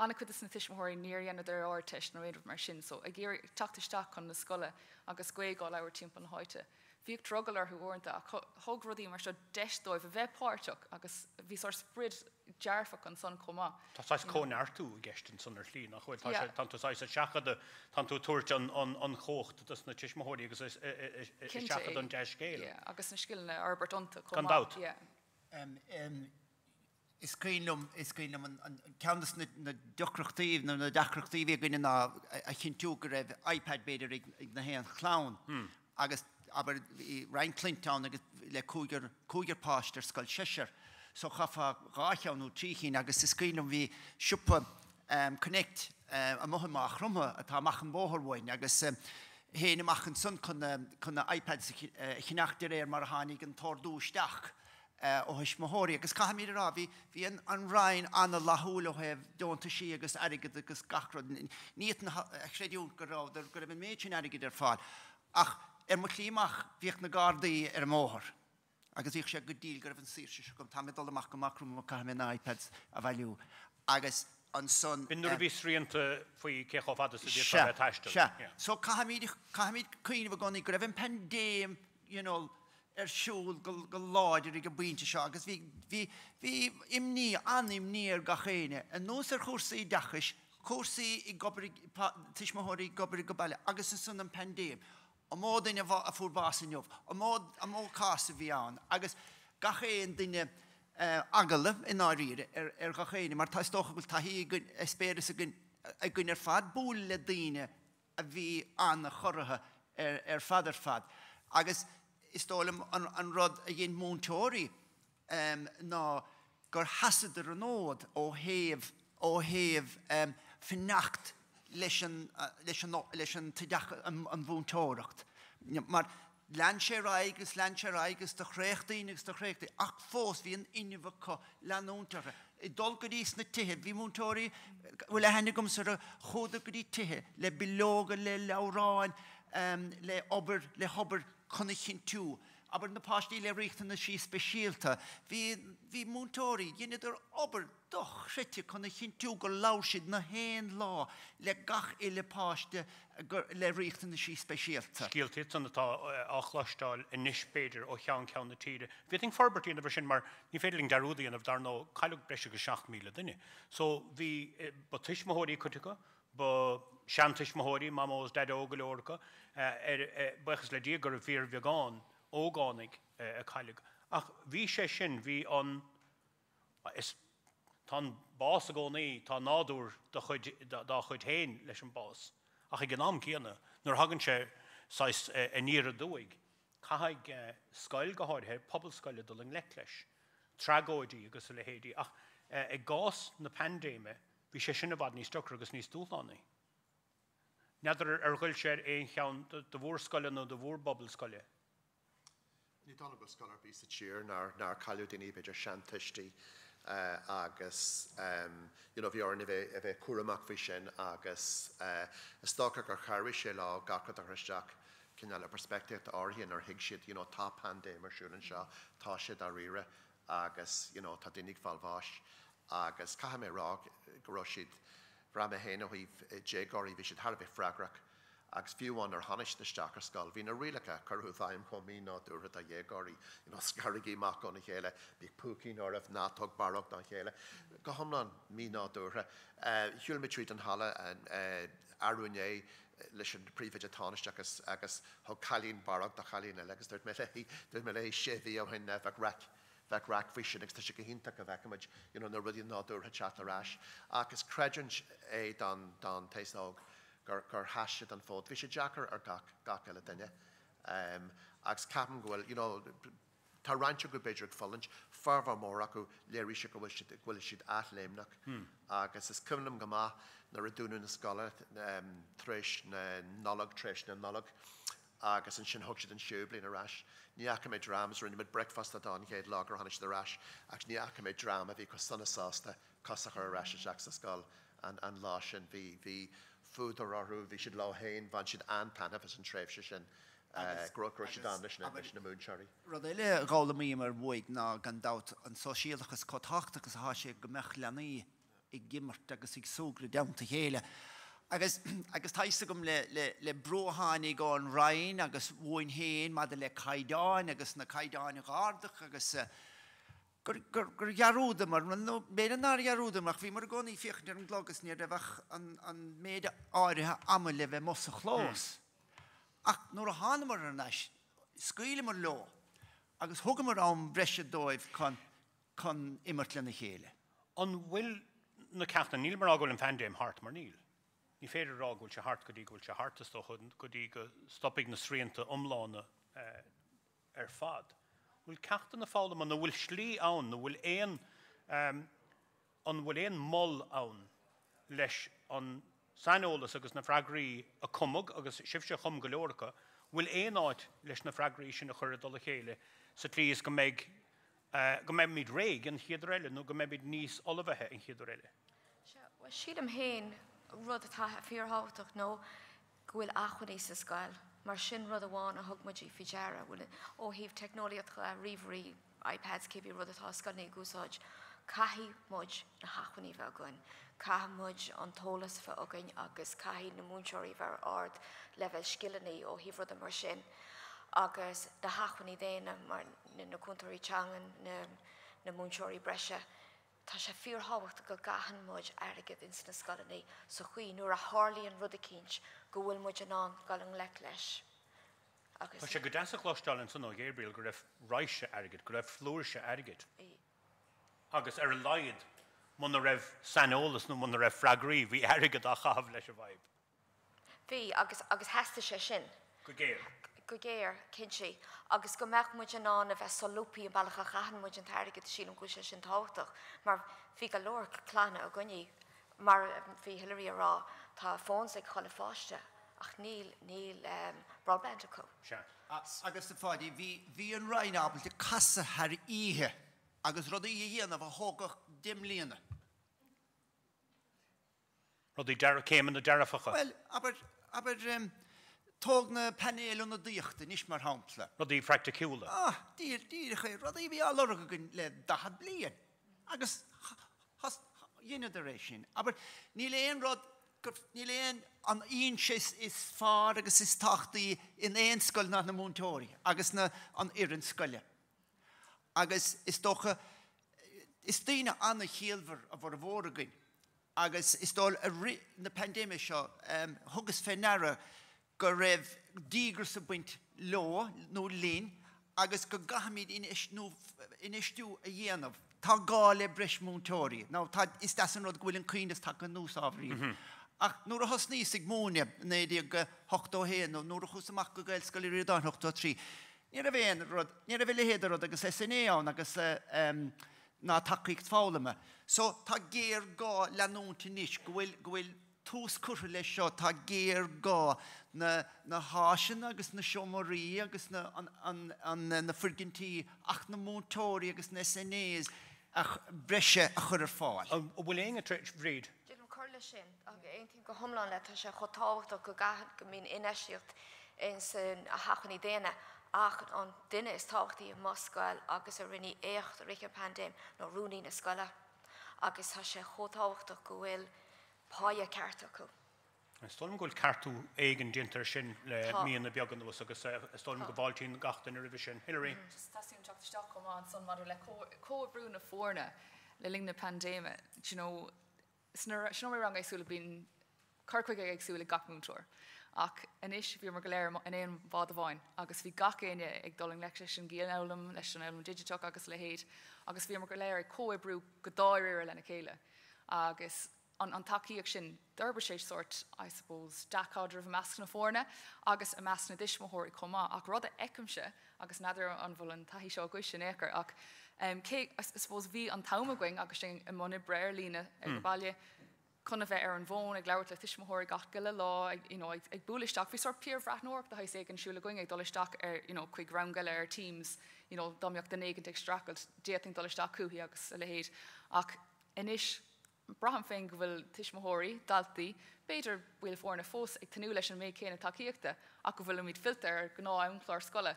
An-chuid de na tuismitheoirí níor dheineadar Ardteist nó aon rud mar sin, so ag iarraidh teacht isteach chun na scoile agus Gaeilge á labhairt timpeall na háite. Bhíodh drogall orthu uaireanta ach thug rudaí mar seo deis dóibh a bheith páirteach agus bhí sórt sprid dearfach ansan chomh maith. Tá saghas cóineartú i gceist ansan ar shlí, nach bhfuil? Tá sé, tánn tú saghas ag seachadadh, tánn tú ag tabhairt an, an, an chumhacht dos na tuismitheoirí agus ag seachadadh an dea-scéil. Yeah, agus na scileanna a fhorbairt iontu chomh maith. Gan dabht. Yeah. Is cuimhin liom, is cuimhin liom an, an, ceann de na, na deacrachtaí, nó na deacrachtaí a bhí againne ná a chinntiú go raibh iPad b'fhéidir ag, ag na haon chlann. Agus, abair, bhí roinnt clainne ann agus le cúigear, cúigear páiste ar scoil seisear. So chaithfeá dhá cheann nó trí chinn agus is cuimhin liom bhí siopa Connect amuigh i Maigh Chromtha atá amach an bóthar uainn agus théinn amach ansan chun na, chun na iPads a cheannach de réir mar a tháinig an t-ordú isteach ó thuismitheoirí. Agus caithfimid a rá, bhí, bhí an, an Roinn an-fhlaithiúil ó thaobh deontaisí agus airgead agus gach rud. Ní fhéadfainn a chreidiúint go raibh, go raibh an méid sin airgid ar fáil. Ach ar mo shlí amach bhíodh na Gardaí ar an mbóthar agus bhíodh sé go diail go raibh an saoirse seo agam, tá mé ag dul amach go Maigh Chromtha caithfidh mé na iPads a bhailiú agus ansan. B'in nuair a bhí srianta faoi cé chomh fada is a d'fhéadfá a bheith ag taisteal. Sea, sea. So caithfimid, caithfimid cuimhneamh i gcónaí go raibh an paindéim, you know, ar siúl go, go láidir ag an bpointe seo agus bhí, bhí, bhí imní, an-imní ar gach éinne, anuas ar chúrsaí oideachais, cúrsaí ag obair, tuismitheoirí ag obair ag baile agus ansan an paindéim. An mó duine a fuair bás inniu? An mó, an mó cás a bhí ann? Agus gach aon duine agallamh i ndáiríre ar, ar gach éinne mar tá, is dócha go bhfuil taithí againn, eispéireas againn, againn ar fad bualadh le daoine a bhí an-chorraithe ar, ar fad ar fad. Agus is dóigh liom an, an rud a dhein múinteoirí, ná gur sheasadar an fhód ó thaobh, ó thaobh fanacht leis an, leis an, leis an t-oideachas, an mhúinteoireacht. Mar lean sé ar aghaidh agus lean sé ar aghaidh agus do chreach daoine agus do chreach daoine ach fós bhí an fhuinneamh acu leanúint orthu. Ag dul go dtí sna tithe, bhí múinteoirí, a bhfuil aithne agamsa orthu, chuadar go dtí tithe le bileoga, le leabhráin, le obair, le hobair chun a chinntiú Abair na páistí le riachtanaisí speisialta, bhí, bhí múinteoirí, dheineadar obair dochreidte chun a chinntiú gur labhair siad na haon lá le gach uile páiste le riachtanaisí speisialta. Scéalta iad san atá á chloisteáil anois b'fhéidir ó cheann ceann na tíre. Bhféadfainn forbairt a dhéanamh ar sin mar ní féidir linn dearúd a dhéanamh dar ndóigh cailleadh breis agus 7,000 duine. So bhí, ba tuismitheoirí cuid acu, Ba seantuismitheoirí, Mamó is Daideo go leor acu, ar, buíochas le Dia gurbh fíorbheagán ógánaigh a cailleadh. Ach bhí sé sin, bhí an, is, tá an bás i gcónaí, tá nádúr dá chuid, dá chuid féin leis an bás. Ach ag an am céanna, nuair a thagann sé saghas aniar aduaidh. Caithfidh scoil, go háirithe pobal scoile, dul i ngleic leis, tragóidí agus a leithéidí, ach i gcás na paindéime, bhí sé sin i bhfad níos deacra agus níos dúshlánaí. N'fheadar ar ghoill sé ar aon cheann de bhur scoile nó de bhur bpobal scoile? Ní dóigh liom go bhfuil scoil ar bith sa tír nár nár cailleadh daoine, b'fhéidir seantuistí agus you know bhí orainn a bheith a bheith cúramach faoi sin agus is dócha gur chabhraigh sé leo gach rud a chur isteach cineál i bpeirspictíocht áirithe nuair a thuig siad you know tá paindéim ar siúl anseo, tá sé dáiríre agus you know tá daoine ag fáil bháis agus caithfidh mé a rá go raibh siad, bhraith mé féin ó thaobh déagóirí, bhí siad thar a bheith freagrach. Agus fiú amháin nuair a tháinig siad isteach ar scoil, bhí na rialacha a cuireadh i bhfeidhm chomh mí-nádúrtha do dhéagóirí, you know, scaraigí amach óna chéile, bíodh púicín oraibh, ná tóg barróg dá chéile. Go hiomlán mí-nádúrtha. Shiúil mé tríd an halla arú inné leis an príomhoide tánaisteach agus, agus thug cailín barróg do chailín eile agus dúirt mé léi, dúirt mé léi sé mhí ó shin bheadh raic, bheadh raic faoi sin agus tá sé go hiontach go bhfeicimid, you know, na rudaí nádúrtha teacht ar ais. Ach is creidiúint é don, don t-aos óg gur, gur sheas siad an fód. Bhí sé deacair ar gach, gach uile duine. Um, agus ceapaim go bhfuil, you know, tá roinnt acu b'fhéidir ag fulaingt, formhór mór acu léirigh siad go bhfuil siad, go bhfuil siad athléimneach. Hmm. Agus is cuimhin liom go maith nuair a dúnadh na scoile um, tar éis na Nollag, tar éis na Nollag, agus ansin thug siad an séú bliain ar ais. Ní fhaca mé dream, is rinne muid bricfeasta dó an chéad lá gur tháinig siad ar ais, ach ní fhaca mé dream a bhí chomh sona sásta cos a chur ar ais isteach sa scoil an an lá sin. Bhí bhí fuadar orthu, bhí siad leo féin, bhain siad an-taitneamh as an tréimhse sin, go raibh go raibh siad ann leis na leis na múinteoirí. Rud eile a d'fhoghlaimíomar uaidh ná, gan dabht, an sóisialachas, chomh tábhachtach is atá sé go mbeadh leanaí ag imirt agus ag súgradh i dteannta a chéile. Agus, agus tá fhios agam le, le, le brú a tháinig ón Roinn agus uainn féin maidir le caighdeáin agus na caighdeáin a dh'ardú agus gur, gur, gur dhearúdamar, nó b'fhéidir nár dhearúdamar ach bhíomar i gcónaí ag féachaint ar an gclog agus ní raibh ach an, an méid áirithe ama le bheith amuigh sa chlós. Ach nuair a thánamar thar n-ais, scaoileamar leo agus thugamar am breise dóibh chun, chun imirt lena chéile. An bhfuil na ceachtanna, nílim ag rá go bhfuil an phaindéim thart, mar níl. Ní féidir a rá go bhfuil sé thart go dtí go bhfuil sé thart, is dócha, go dtí go stopfaidh na srianta iomlána ar fad. Bhfuil ceachtanna foghlama, nó bhfuil slí ann, nó bhfuil aon, an bhfuil aon mhol ann leis an saineolas agus na freagraí a cumadh, agus sibhse a chum go leor acu, bhfuil aon áit leis na freagraí sin a chur i dtoll a chéile sa tslí is go mbeidh go mbeimid réidh an chéad uair eile nó go mbeimid níos ullmhaithe an chéad uair eile. Sea, bhuel, sílim féin rud atá fíorthábhachtach nó go bhfuil acmhainní sa scoil, mar sin rud amháin a thug muid faoi deara, bhfuil, ó thaobh teicneolaíochta, ríomhairí, iPads, cibé rud atá scoileanna ag úsáid, caithfidh muid na hacmhainní bheith againn, caithfidh muid an t-eolas a bheith againn agus caithfidh na múinteoirí bheith ar ard leibhéal scileanna ó thaobh ruda mar sin agus na hacmhainní daonna mar na cúntóirí teangan, na múinteoirí breise. Tá sé fíorthábhachtach go gcaitheann muid airgead ins na scoileanna sa chaoi nuair a tharlaíonn rud eicínt go bhfuil muid in ann dul i ngleic leis agus. Tá sé go deas a chloisteáil ansan ó Ghabriel go raibh raidhse airgid, go raibh flúirse airgid agus ar a laghad muna raibh saineolas nó muna raibh freagraí, bhí airgead á chaitheamh leis an bhfadhb. Bhí, agus, agus theastaigh sé sin. Go géar. Go géar, cinnte. Agus go mbeadh muid in ann a bheith solúbtha an bealach a chaitheann muid an t-airgead, sílim go bhfuil sé sin tábhachtach, mar bhí go leor clanna againne, mar a bhí Hilary a rá, tá phones ag chuile pháiste ach níl, níl broadband acu. Sea. Agus a Pháidí, bhí, bhí an Roinn ábalta casadh thar oíche agus rudaí a dhéanamh a thógfadh deich mbliana. Rudaí dear, céimeanna dearfacha. Bhuel, abair, abair, tóg na painéil ionadaíochta anois mar shampla. Rudaí praiticiúla. Ah, díreach é, rudaí a bhí á lorg againn le 40 bliain. Agus dheineadar é sin. Abair, níl aon rud, níl aon, an fhoinse is, is fearr agus is tábhachtaí in aon scoil ná na múinteoirí agus na, an fhoireann scoile. Agus is dócha, is daoine an-chiallmhar a bhformhór againn. Agus is dóigh i rith na paindéime seo, thugas fé ndeara go raibh díograis ag baint leo nó linn agus go gcaithfimid infheistiú a dhéanamh. Tá gá le breis múinteoirí. Now, tá, is deas an rud go bhfuil an coibhneas tagtha anuas ábhairín. Ach nuair a thosnaíos ag múineadh i 1981 nó nuair a chuas amach go Gaelscoil Uí Ríordáin 83, Ní raibh aon rud, ní raibh a leithéid de rud agus SNA ann agus ná tacaíocht foghlama. So tá géarghá leanúint anois go bhfuil, go bhfuil tús curtha leis seo, tá géarghá na, na háiseanna agus na seomraí agus na, an, an, an, na foirgintí ach na múinteoirí agus na SNAs a, breise a chur ar fáil. An bhfuil éinne tar éis, Bríd? Déanaim cur leis sin. Aontaím go hiomlán leat, tá sé chomh tábhachtach go gcaithfidh, go mbíonn infheistíocht ins na hacmhainní daonna ach an duine is tábhachtaí i mo scoil agus a rinne éacht i rith an paindéim ná rúnaí na scoile agus tá sé chomh tábhachtach go bhfuil páighe ceart acu. Is dóigh liom go bhfuil ceartú éigin déanta air sin le míonna beaga anuas agus is dóigh liom go bhfáiltíonn gach duine roimhe sin. Hilary. Just teastaíonn teacht isteach chomh maith ansan maidir le comhoibriú na foirne le linn na paindéime. Do you know, Sna seomraí ranga éagsúla bíonn cur chuige éagsúil ag gach múinteoir. Ach anois bhíomar go léir in aon bhád amháin agus bhí gach éinne ag dul i ngleic leis an gcianfhoghlaim, leis an fhoghlaim digiteach agus a leithéid agus bhíomar go léir ag comhoibriú go dáiríre lena chéile agus an an tacaíocht sin d'fhorbair sé sórt, I suppose, dea-chaidreamh i measc na foirne agus i measc na dtuismitheoirí chomh maith. Ach rud a fheicimse agus n'fheadar an bhfuil an taithí seo agaibhse in aon chor, ach cé, I suppose, bhí an t-am againn agus sinn i mbun oibre ar líne ag an baile chun a bheith ar an bhfón ag labhairt le tuismitheoirí gach uile lá, ag, you know, ag, ag bualadh isteach. Bhí sórt piarbhreathnóireacht de shaghas éigin ar siúl againn ag dul isteach ar, you know, chuig rang eile ar Teams, you know, dá mbeadh duine éigin ag streachailt, d'fhéadfainn dul isteach chuici agus a leithéid. Ach anois, Braithim féin go bhfuil tuismitheoirí, daltaí, b'fhéidir baill foirne fós ag tnúth leis an méid céanna tacaíochta ach go bhfuilimid fillte ar ghnáth-amchlár scoile.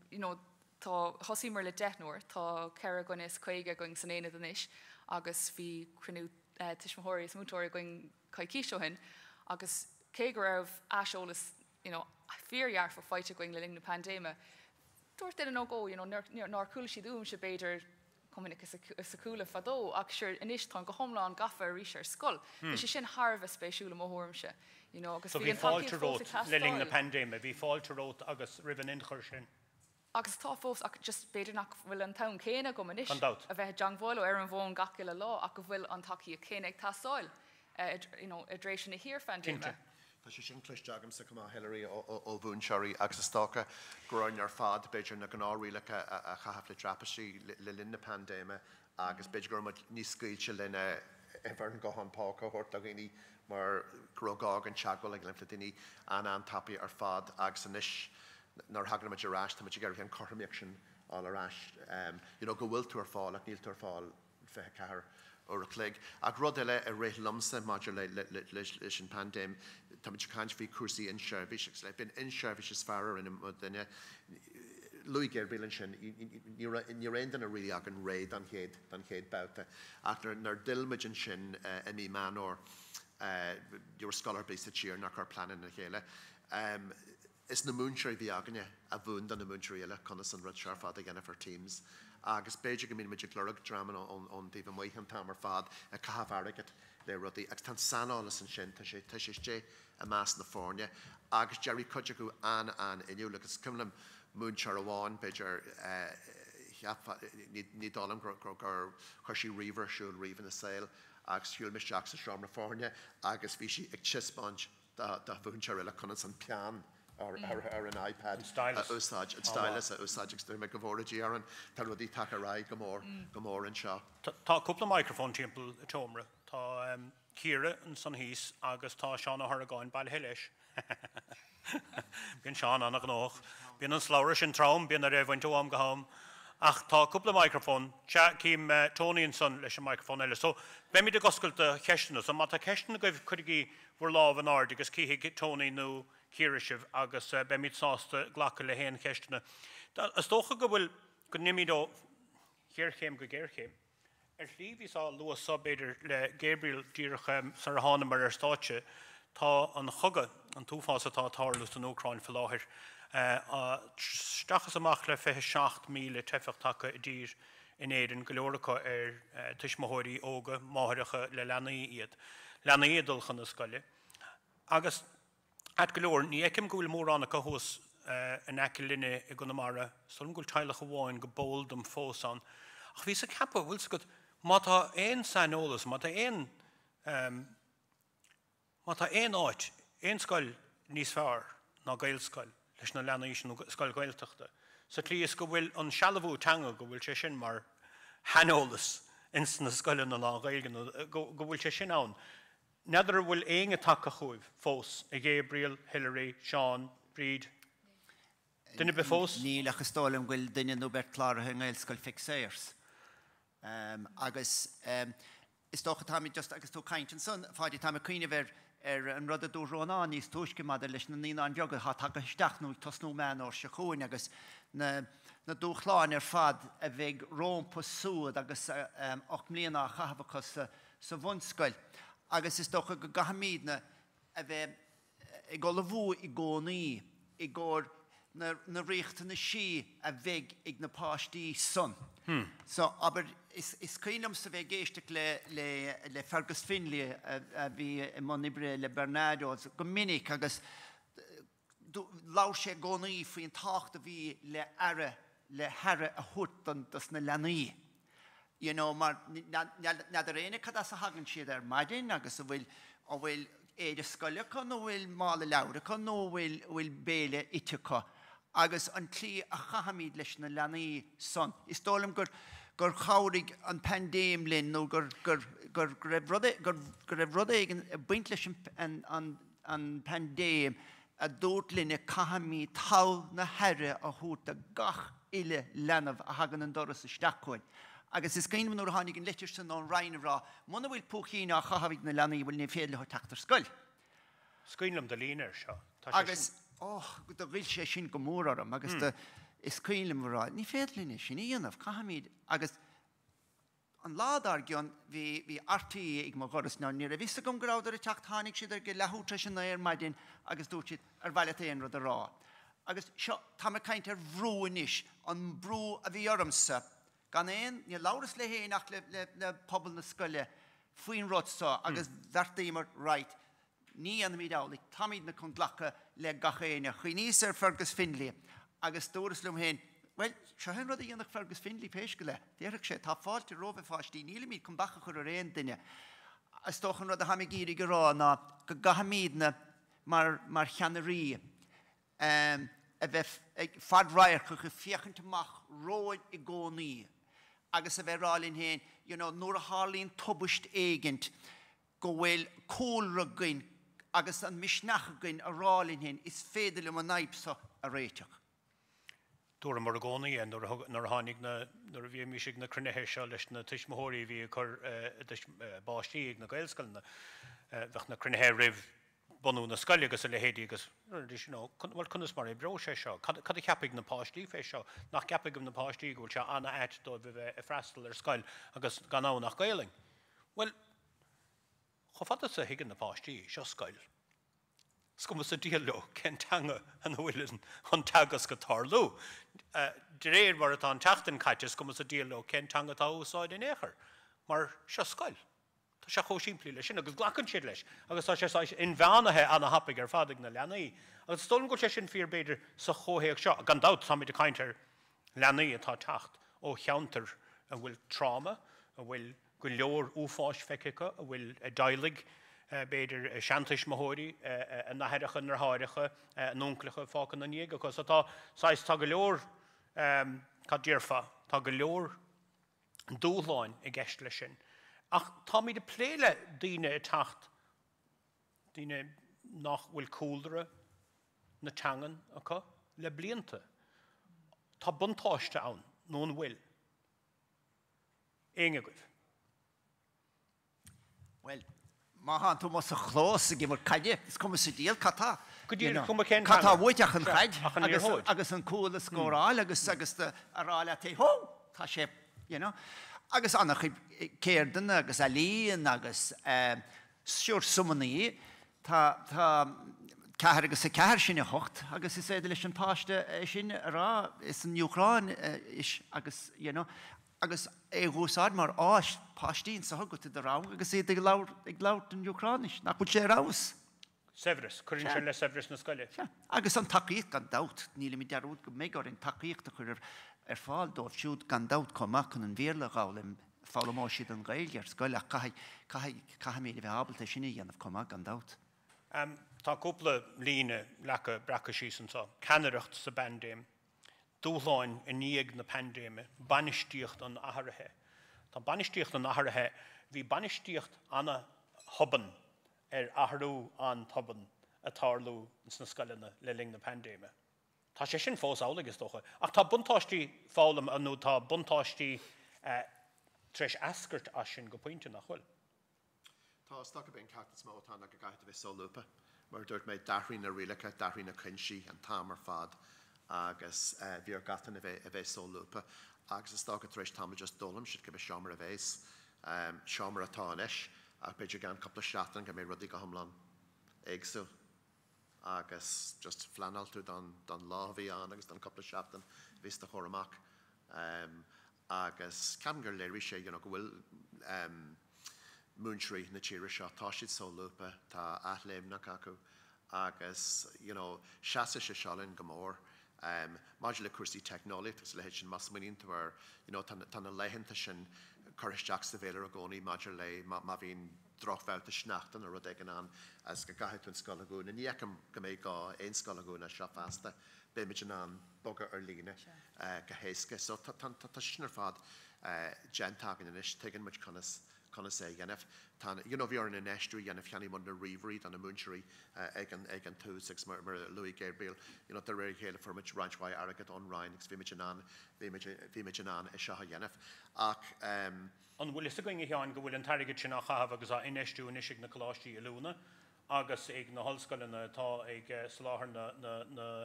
You know, tá, thosaíomar le deichniúr, tá 54 dhuine againn san aonad anois agus bhí cruinniú tuismitheoirí is múinteoirí againn coicís ó shin agus cé go raibh aiseolas you know, fíordhearfach faighte againn le linn na paindéime, dúirt duine nó dhó you know, nár chuala siad uaimse b'fhéidir chomh minic is a chuala fadó, ach sure anois táim go hiomlán gafa arís ar scoil. Bhí sé sin thar a bheith spéisiúil i mo thuairimse, you know, agus So bhí bhí an tacaíocht fáilte fós ag romhat le linn na teastáil. paindéime, bhí fáilte romhat agus roimh an ionchur sin. Agus tá fós, ach just b'fhéidir nach bhfuil an t-am céanna agam anois Gan dabht. a bheith i dteangmháil leo ar an bhfón gach uile lá ach go bhfuil an tacaíocht chéanna ag teastáil, you know, i dtréimhse na hiarphaindéime. Cinnte. Tá sé sin cloiste agamsa chomh maith, Hilary, ó mhúinteoirí agus is dócha go raibh orainn ar fad, b'fhéidir, na gnáthrialacha a chaitheamh le traipisí le linn na paindéime agus b'fhéidir go raibh muid níos scaoilte lena uimhir an gutháin póca a thabhairt do dhaoine mar go raibh gá againn teagmháil a dhéanamh le daoine an-an-tapaidh ar fad agus anois nuair a thagann muid ar ais, tá muid ag iarraidh an chothromaíocht sin a fháil ar ais, you know go bhfuil tú ar fáil ach níl tú ar fáil 24 uair a chloig. Ach rud eile a rith liomsa maidir leis an bpaindéim, táimid ag caint faoi chúrsaí inseirbhís agus le, b'in inseirbhís is fearr a rinne muidinne. Luaigh Gabriel ansin, ní raibh aon duine really againn réidh don chéad, don chéad babhta. Ach nuair a d'fhill muid ansin i mí Meán Fhómhair, ní raibh scoil ar bith sa tír nár chuir pleananna le chéile. Is na múinteoirí a bhí againne a mhúin do na múinteoirí eile conas an rud seo ar fad a dhéanamh ar Teams. Agus b'fhéidir go mbíonn muid ag lorg dreamanna ón taobh amuigh an t-am ar fad ag caitheamh airgid le rudaí agus tá an saineolas ansin, tá sé, tá sé istigh i measc na foirne agus d'éirigh cuid acu an-an-inniúil agus is cuimhin liom múinteoir amháin, b'fhéidir, cheapfá, ní, ní dóigh liom gur, gur, gur chuir sí ríomhaire ar siúl riamh ina saol agus shiúil mé isteach sa seomra foirne agus bhí sí ag taispeáint do mhúinteoir eile conas an peann ar an iPad a úsáid, an stylus a úsáid agus dúirt mé go bhfóire Dia orainn, tá rudaí tagtha ar aghaidh go mór, go mór anseo. Tá cúpla micreafón timpeall an tseomra. Tá Ciara ansan thíos agus tá Seán Ó hArgáin bailithe leis. Bíonn Seán an-ghnóthach. Bíonn an slabhra sin trom, bíonn air é a bhaint ó am go ham. Ach tá cúpla micreafón. Sea, cím Tony ansan leis an micreafón eile. So, beimid ag oscailt do cheisteanna. So, má tá ceisteanna agaibh, cuirigí bhur lámh in airde agus cífidh Tony nó Ciara sibh agus beimid sásta glacadh le haon cheisteanna. Is dócha go bhfuil, go n-imíd ó ghéarchéim go géarchéim. Ar shlí, bhíos á lua so, b'fhéidir, le Gabriel díreach sar a thánamar ar stáitse, tá an chogadh, an t-uafás atá ag tarlú san Úcráin faoi láthair, isteach is amach le 27,000 teifeach tagtha i dtír in Éirinn, go leor acu ar tuismitheoirí óga, máithreacha le leanaí iad, leanaí ag dul chun na scoile. Agus ait go leor, ní fheicim go bhfuil mórán acu thuas in aice linne i gConamara, is dóigh liom go bhfuil teaghlach amháin go b'eol dom fós ann. Ach bhíos ag ceapadh, bhfuil 's agat, má tá aon saineolas, má tá aon, má tá aon áit, aon scoil níos fearr ná Gaelscoil. leis na leanaí sin nó scoil Ghaeltachta, sa tslí is go bhfuil an sealbhú teanga, go bhfuil sé sin mar shaineolas ins na scoileanna lán-Ghaeilge nó go bhfuil sé sin ann. N'fheadar an bhfuil éinne tagtha chugaibh fós, a Ghabriel, Hilary, Seán, Bríd? Duine ar bith fós? Níl ach is dóigh liom go bhfuil duine nó beirt cláraithe i nGaelscoil Mhic Sayers. Agus is dócha táimid just, agus tú ag caint ansan, a Pháidí, táim ag cuimhneamh ar ar an rud a dúirt Rónán níos túisce maidir leis na naíonáin bheaga atá tagtha isteach nó ag tosnú Meán Fhómhair seo chugainn agus na na dúshláin ar fad a bheidh rómpa siúd agus 8 mbliana á chaitheamh acu sa sa bhunscoil. Agus is dócha go gcaithfimídne a bheith ag ullmhú i gcónaí i gcomhair na na riachtanaisí a bheidh ag na páistí san. So, abair, is is cuimhin liomsa bheith ag éisteacht le le le Fergus Finlay a a bhí i mbun oibre le Barnardo's go minic agus labhair sé i gcónaí faoin tábhacht a bhí le aire le haire a thabhairt don dos na leanaí. You know, mar n'fheadar éinne cad as a thagann siad ar maidin agus an bhfuil, an bhfuil éide scoile acu nó an bhfuil mála leabhar acu nó an bhfuil, an bhfuil béile ite acu. Agus an tslí a chaithimid leis na leanaí san. Is dóigh liom gur, gur chabhraigh an paindéim linn nó gur, gur, gur, go raibh rud, gur, go raibh rud éigin ag baint leis an, an, an, an paindéim a dúirt linne caithfimid togha na haire a thabhairt do gach uile leanbh a thagann an doras isteach chugainn. Agus is cuimhin liom nuair a tháinig an litir san ón Roinn ag rá muna bhfuil púicín á chaitheamh ag na leanaí bhuel ní féidir leo teacht ar scoil. Is cuimhin liom do líne air seo. Tá sé Agus sin. oh, do ghoill sé sin go mór orm agus do, is cuimhin liom a rá ní féidir linn é sin a dhéanamh, caithfimid agus An lá dár gcionn bhí bhí RTÉ ag mo dhoras. Now ní raibh fhios agam go rabhadar ag teacht, tháinig siad ag leathuair tar éis a naoi ar maidin agus dúirt siad, ar mhaith leat aon rud a rá? Agus seo, táim ag caint ar bhrú anois, an brú a bhí ormsa, gan aon, níor labhras le héinne ach le le le pobal na scoile faoin rud seo agus bheartaíomar, right, Ní dhéanfaimid amhlaidh, táimidne chun glacadh le gach éinne. Chuimhníos ar Fergus Finlay agus dúras liom féin, bhuel, seo é an rud a dhéanfadh Fergus Finlay pé scéal é. Déarfadh sé, tá fáilte romhaibh a pháistí, nílimid chun bac a chur ar aon duine. Is dócha an rud atáim ag iarraidh a rá ná go gcaithfimidne mar, mar cheannairí, a bheith fadradharcach, ag féachaint amach romhainn i gcónaí agus a bheith ag rá linn féin, you know, nuair a tharlaíonn tubaist éigint, go bhfuil cúlra againn agus an misneach againn a rá linn féin, is féidir liom an fhadhb seo a réiteach. Dúramar i gcónaí é nuair a tháinig na, nuair a bhímís ag na cruinnithe seo leis na tuismitheoirí a bhí ag cur a bpáistí ag na Gaelscoileanna, bheadh na cruinnithe roimh bunú na scoile agus a leithéidí agus you know, bhuel conas mar a oibreoidh sé seo? Cad, cad a cheapfaidh na páistí fé seo? Nach gceapfaidh na páistí go bhfuil sé an-ait dóibh a bheith ag freastal ar scoil agus gan ann ach Gaelainn? Bhuel, chomh fada is a thuigeann na páistí, seo scoil. Is cuma sa diabhal leo cén teanga ina bhfuil an teagasc ag tarlú. De réir mar atá an tseachtain caite, is cuma sa diabhal leo cén teanga atá á úsáid in aon chor, mar seo scoil. Tá sé chomh simplí leis sin agus glacann siad leis agus tá sé saghas inmheánaithe ana-thapaidh ar fad ag na leanaí. Agus is dóigh liom go bhfuil sé sin fíor b'fhéidir sa chomhthéacs seo. Gan dabht táimid ag caint ar leanaí atá ag teacht ó cheantair a bhfuil tráma, a bhfuil go leor uafáis feicthe acu, a bhfuil a dteaghlaigh, b'fhéidir, a seantuismitheoirí, a n-aithreacha, a ndeartháireacha, a n-uncaileacha fágtha ina ndiaidh acu. So tá saghas, tá go leor, cad déarfá, tá go leor dúshláin i gceist leis sin. Ach táimid ag plé le daoine ag teacht, daoine nach bhfuil cúlra na teangan acu le blianta. Tá buntáiste ann, nó an bhfuil? Éinne agaibh? Bhuel, má thánn tú amuigh sa chlós ag imirt caide, is cuma sa diabhal cad tá, Go díreach, cuma cén cad tá uait ach an chaid agus, agus an cúl a scóráil agus, agus a rá leat féin, hó, tá sé, you know. Agus an-chuid ceirdeanna agus ealaíon agus eh, sure sumannaí, tá, tá 4 agus 4 sin 8 agus is féidir leis an páiste é sin a rá is an Úcráinis agus, you know, agus é a úsáid mar áis, páistí anseo agat i do rang agus iad ag labhairt, ag labhairt an Úcráinis, nach bhfuil sé ar fheabhas? Saibhreas, cuireann sé le saibhreas na scoile. Sea. Agus an tacaíocht, gan dabht, nílimid dearúd go mbeidh orainn tacaíocht a chur ar fáil dóibh siúd gan dabht chomh maith chun an Bhéarla a dh'fhoghlaim, foghlaimeoidh siad an Ghaeilge ar scoil ach caithfidh, caithfidh, caithfimid a bheith ábalta é sin a dhéanamh chomh maith gan dabht. Tá cúpla líne leagtha breactha síos anseo, ceannaireacht sa bpaindéim, dúshláin i ndiaidh na paindéime, bainistíocht an athraithe. Tá bainistíocht an athraithe, bhí bainistíocht an-thobann ar athrú an-tobann ag tarlú sna scoileanna le linn na paindéime. Tá sé sin fós amhlaidh, is dócha. Ach tá buntáistí foghlamtha, nó tá buntáistí tar éis eascairt as sin go pointe, nach bhfuil? Tá, is dócha gurb é an ceacht is mó atá ann ná go gcaithfidh tú bheith solúbtha. Mar a dúirt mé, d'athraigh na rialacha, d'athraigh na cuinsí an t-am ar fad agus bhí ar gach duine a bheith a bheith solúbtha agus is dócha tar éis tamaill just d'fhoghlaim siad cibé seo mar a bheas, seo mar atá anois ach b'fhéidir i gceann cúpla seachtain go mbeidh rudaí go hiomlán éagsúil. agus just phleanáil tú don don lá a bhí ann agus don cúpla seachtain a bhí os do chomhair amach agus ceapaim gur léirigh sé you know go bhfuil múinteoirí na tíre seo, tá siad solúbtha, tá athléimneacht acu agus you know seasfaidh sé seo linn go mór. Maidir le cúrsaí teicneolaíochta agus a leithéid sin, má smaoiníonn tú ar you know tá tá na laethanta sin curtha isteach sa bhféilire i gcónaí maidir le má má bhíonn drochbhabhta sneachta nó rud éigin ann agus go gcaithfidh tú an scoil a dhúnadh. Ní fheicim go mbeidh gá aon scoil a dhúnadh as seo feasta. Beimid in ann bogadh ar líne go héasca. So tá tá sin ar fad déanta againn anois. Tuigeann muid conas conas é a dhéanamh. Tá you know bhí orainn infheistiú a dhéanamh, cheannaigh muid na ríomhairí do na múinteoirí ag an ag an tús agus mar mar a luaigh Gabriel you know de réir a chéile fuair muid roinnt mhaith airgead ón Roinn agus bhí muid in ann bhí muid bhí muid in ann é seo a dhéanamh. Ach An bhfuil fhios againn, a Sheáin, go bhfuil an t-airgead sin á chaitheamh agus á infheistiú anois ag na coláistí oiliúna agus ag na hollscoileanna atá ag soláthar na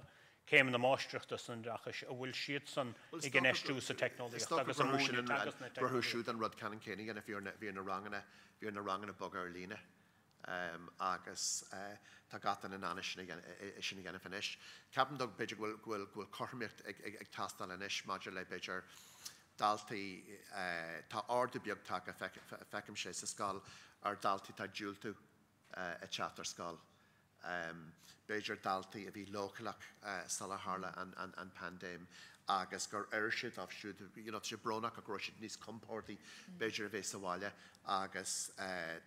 céimeanna máistreachta san oideachas, an bhfuil siadsan ag infheistiú sa teicneolaíocht agus ag múineadh teagasc na teicneolaíochta? Bhí orthu siúd an rud ceannann céanna a dhéanamh, bhí ar na ranganna, bhí ar na ranganna bogadh ar líne. Agus tá gach duine in ann é sin a dhéanamh anois. Ceapaim dó b'fhéidir go bhfuil go bhfuil cothromaíocht ag teastáil anois maidir le b'fhéidir daltaí, tá ardú beag tagtha feicimse sa scoil ar dhaltaí atá ag diúltú ag teacht ar scoil. B'fhéidir daltaí a bhí leochaileach sular tharla an paindéim agus gur oir sé dóibh siúd, you know, tá sé brónach ach go raibh siad níos compórdaí b'fhéidir a bheith sa bhaile agus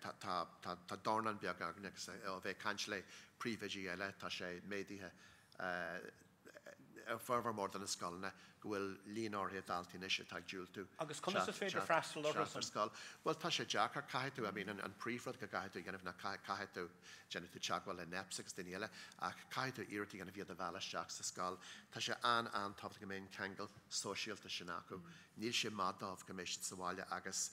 tá, tá, tá, tá dornán beag againn agus ó bheith ag caint le príomhoidí eile tá sé méadaithe ar formhór mór de na scoileanna go bhfuil líon áirithe daltaí anois atá ag diúltú Agus conas is féidir freastal orthu ar scoil. Bhuel, tá sé deacair. Caithfidh tú, I mean, an príomhrud go gcaithfidh tú a dhéanamh ná caithfidh tú, déanfaidh tú teagmháil le NEPS agus daoine eile, ach caithfidh tú iarracht a dhéanamh iad a mhealladh isteach sa scoil. Tá sé an-an-tábhachtach go mbeidh an ceangal sóisialta sin acu. Níl sé maith dóibh go mbeidh siad sa bhaile agus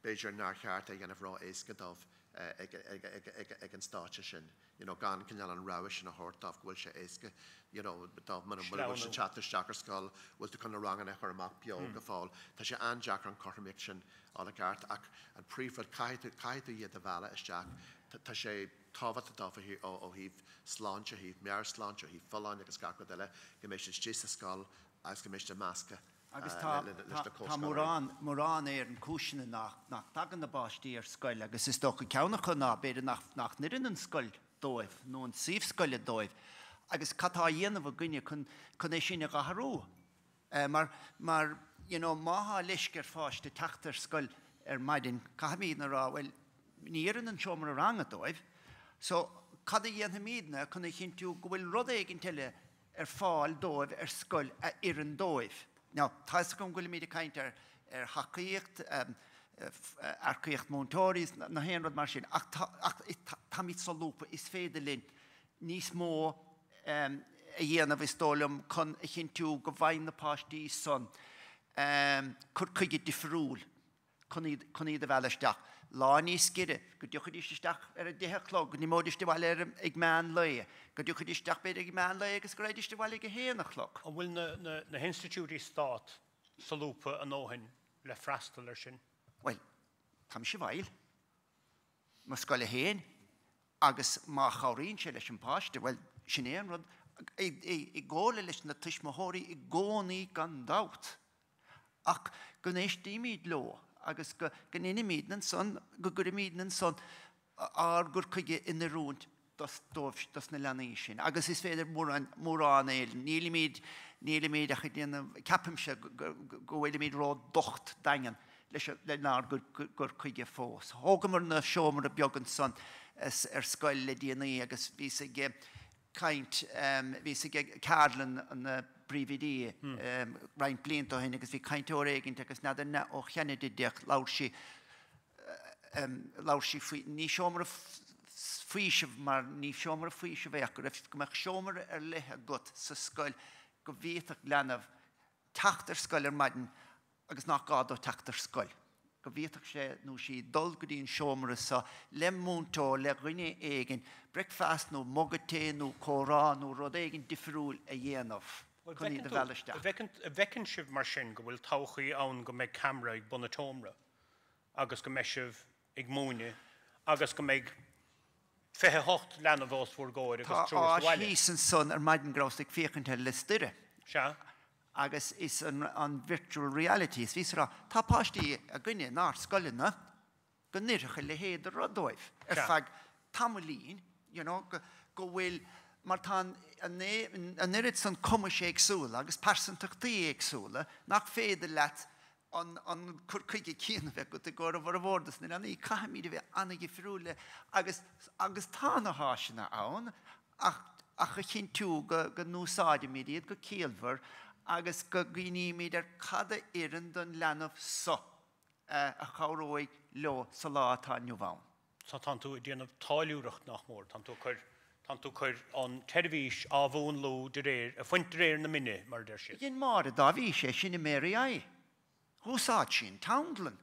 b'fhéidir nár cheart é a dhéanamh ró-éasca dóibh ag an stáitse sin. you know gan cineál an rogha sin a thabhairt dóibh go bhfuil sé éasca you know dóibh muna bhfuil siad teacht isteach ar scoil, bhfuil tú chun na ranganna a chur amach beo go fóill. Tá sé an-deacair an chothromaíocht sin a fháil i gceart ach an príomhrud, caithfidh tú, caithfidh tú iad a mhealladh isteach. Tá sé tábhachtach dóibh ó thaobh sláinte, ó thaobh meabhairshláinte, ó thaobh folláine agus gach rud eile go mbeidh siad istigh sa scoil agus go mbeidh siad measctha Agus tá, tá, tá mórán, mórán Éireann cúiseanna nach, nach dtagann na bpáistí ar scoil agus is dócha ceann acu ná b'fhéidir nach, nach n-oireann an scoil dóibh nó an suíomh scoile dóibh. Agus cad tá á dhéanamh againne chun, chun é sin a dh'athrú? Mar, mar, you know, má thá leisce ar pháiste teacht ar scoil ar maidin, caithfimídne a rá, bhuel, ní oireann an seomra ranga dóibh, so cad a dhéanfaimídne chun a chinntiú go bhfuil rud éigint eile ar fáil dóibh ar scoil a oireann dóibh. Now, tá 'fhios agam go bhfuilimid ag caint ar ar thacaíocht, earcaíocht múinteoirí, na haon rud mar sin, ach tá ach táimid solúbtha, is féidir linn níos mó a dhéanamh is dóigh liom chun a chinntiú go bhfaigheann na páistí san cur chuige difriúil. chun iad, chun iad a mhealladh isteach. Lá níos giorra, go dtiocfaidís isteach ar a deich a chlog, go n-imeoidís abhaile ar, ag meán lae, go dtiocfaidís isteach b'fhéidir ag meán lae agus go raghaidís abhaile ag a haon a chlog. An bhfuil na, na, na hinstitiúidí stát solúbtha a ndóthain le freastal air sin? Bhuel, tá mise i bhfeighil mo scoile féin agus má chabhraíonn sé leis an bpáiste, bhuel, sin é an rud, i, i, i gcomhairle leis na tuismitheoirí i gcónaí gan dabht. Ach go n-éistimid leo agus go ndeinimid ansan, go gcuirimid ansan ár gcur chuige in oiriúint dóibh, dos na leanaí sin. Agus is féidir mórán, mórán eile. Nílimid, nílimid ach ag déanamh, ceapaimse go bhfuilimid ró-docht daingean. leis lenár gcur chuige fós. Thógamar na seomra beag ansan ar scoil le déanaí agus bhíos ag caint, bhíos ag ceardlann na bpríomhoidí roinnt blianta ó shin agus bhí cainteoir éigint agus n'fheadar an ó Cheanada di ach labhair sí, labhair sí faoi, ní seomra faoisimh mar ní seomra faoisimh é ach go raibh, go mbeadh seomra ar leith agat sa scoil go bhféadfadh leanbh teacht ar scoil ar maidin agus nach gá dó teacht ar scoil, go bhféadfadh sé nó sí dul go dtí an seomra seo le múinteoir, le dhuine éigin, bricfeasta nó muga tae nó comhrá nó rud éigin difriúil a dhéanamh chun iad a mhealladh isteach. An bhfeiceann sibh mar sin go bhfuil todhchaí ann go mbeidh ceamara ag bun an tseomra agus go mbeidh sibh ag múineadh agus go mbeidh 28 leanbh os bhur gcomhair agus triúr sa bhaile? Tá áis thíos ansan ar maidin go rabhas ag féachaint air le staighre. Sea. agus is an virtual reality is bhíos ag rá, tá páistí againne inár scoileanna go n-oirfeadh a leithéid de rud dóibh ar feadh tamaillín, you know, go bhfuil, mar tá an oiread san cumais éagsúla agus pearsantachtaí éagsúla nach féidir leat an cur chuige céanna a bheith agat i gcomhair a bhformhór dos na leanaí. Caithfimid a bheith an-dhifriúil le agus agus tá na háiseanna ann ach ach a chinntiú go go n-úsáidimid iad go ciallmhar agus go gcuimhnímid ar cad a oireann don leanbh so a chabhróidh leo sa lá atá inniu ann. So tánn tú ag déanamh táilliúireacht nach mór, tánn tú ag cur, tánn tú ag cur an tseirbhís á mhúnlú de réir, ag fuint de réir na mine, mar a deir siad. Dhein Máire Dáibhís é sin i Mary I. Dh'úsáid sí an teanglann.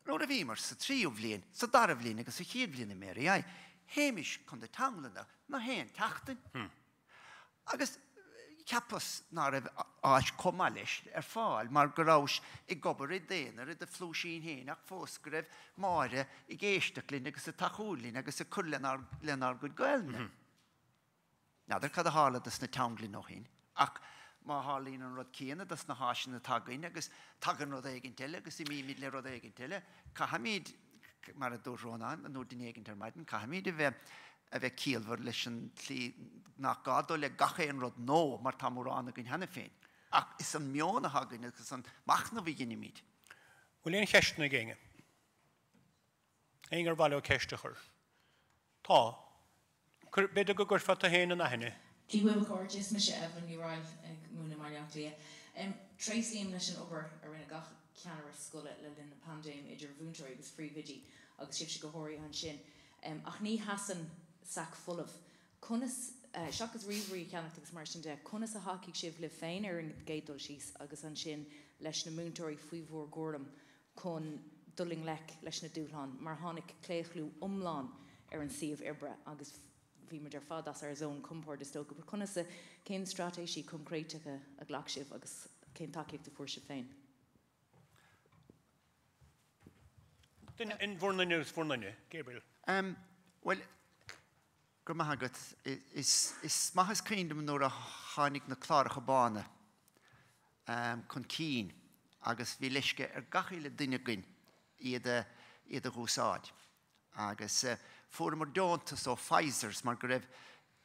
Nuair a bhíomar sa tríú bhliain, sa dara bhliain agus sa chéad bhliain i Mary I, théimis chun na teanglainne na haon tseachtain. Agus cheapas ná raibh áis chomh maith leis ar fáil mar go rabhais ag obair i d'aonar i do phluaisín féin ach fós go raibh Máire ag éisteacht linn agus ag tacú linn agus ag cur lenár lenár gcuid Gaelainne. N'fheadar cad a tharla dos na teanglainn ó shin ach má tharlaíonn an rud céanna dos na háiseanna atá againn agus tagann rud éigint eile agus imímid le rud éigint eile, caithfimid, mar a dúirt Rónán nó duine éigint ar maidin, caithfimid a bheith a bheith ciallmhar leis an tslí nach gá dul le gach aon rud nua mar tá mórán againn cheana féin. Ach is an meon atá againn agus an machnamh a dheinimid. Bhfuil aon cheisteanna ag éinne? Éinne ar mhaith leo ceist a chur? Tá. B'fhéidir go gcuirfeá tú féin in aithne. Dia dhaoibh a chairde, is mise Evelyn Ní Raghallaigh ag múineadh i mBaile Átha Cliath. Tréaslaím leis an obair a rinne gach ceannaire scoile le linn na paindéime, idir mhúinteoirí agus phríomhoidí, agus sibhse go háirithe ansin. Ach ní sheasann sac folamh. Conas, seachas ríomhairí a cheannacht agus mar sin de, conas a thacaigh sibh libh féin ar an gcéad dul síos agus ansin leis na múinteoirí faoi bhur gcúram chun dul i ngleic leis na dúshláin mar tháinig claochlú iomlán ar an suíomh oibre agus bhí muid ar fad as ár zón compoird is dócha. But conas a, cén straitéisí coincréiteacha a ghlac sibh agus cén tacaíocht a fuair sibh féin? Duine, in bhur nduine agus bhur nduine, Gabriel. Um, bhuel, go raibh maith agat. Is, is maith is cuimhin liom nuair a tháinig na cláracha bána um, chun cinn agus bhí leisce ar gach uile duine againn iad a, iad a dh'úsáid. Agus uh, fuaireamar deontas ó Pfizer's mar go raibh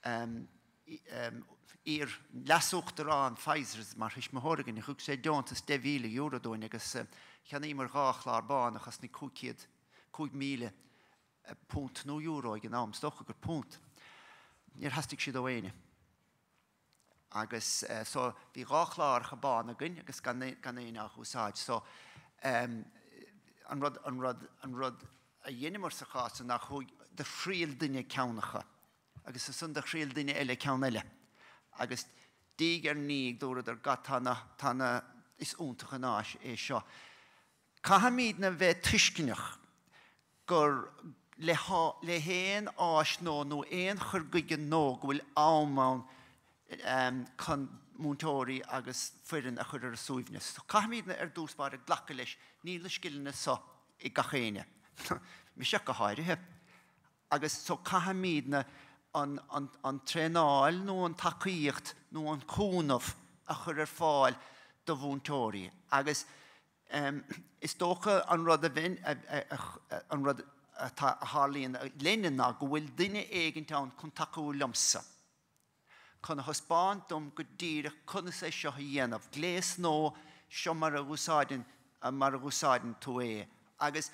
um, iar-leasuachtarán Pfizer's mar thuismitheoir againn, thug sé deontas €10,000 dúinn agus cheannaíomar dhá chlár bán a chosnaigh 500, 5,000 punt nó euro ag an am, is dócha gur punt. Níor theastaigh siad ó éinne. Agus so bhí dhá chláracha bán againn agus gan gan éinne á úsáid. So an rud an rud an rud a dheineamar sa chás san ná chuaigh do thriail duine ceann acu. Agus ansan do thriail duine eile ceann eile. Agus diaidh ar ndiaidh dúradar God tá na, tá na, is iontach an áis é seo. Caithfimídne bheith tuisceanach gur le, le haon áis nua nó aon chur chuige nua go bhfuil am ann chun múinteoirí agus foireann a chur ar a suaimhneas. So caithfimídne ar dtús báire glacadh leis, níl na scileanna so ag gach éinne. Mise ach go háirithe. Agus so caithfimídne an, an, an traenáil nó an tacaíocht nó an cúnamh a chur ar fáil do mhúinteoirí. Agus um, is dócha an rud a bheinn, a, a, a, an rud atá a tharlaíonn linne ná go bhfuil duine éigint ann chun tacú liomsa. Chun a thaispeáint dom go díreach conas é seo a dhéanamh. Gléas nua, seo mar a úsáideann. mar a dh'úsáideann tú é. Agus,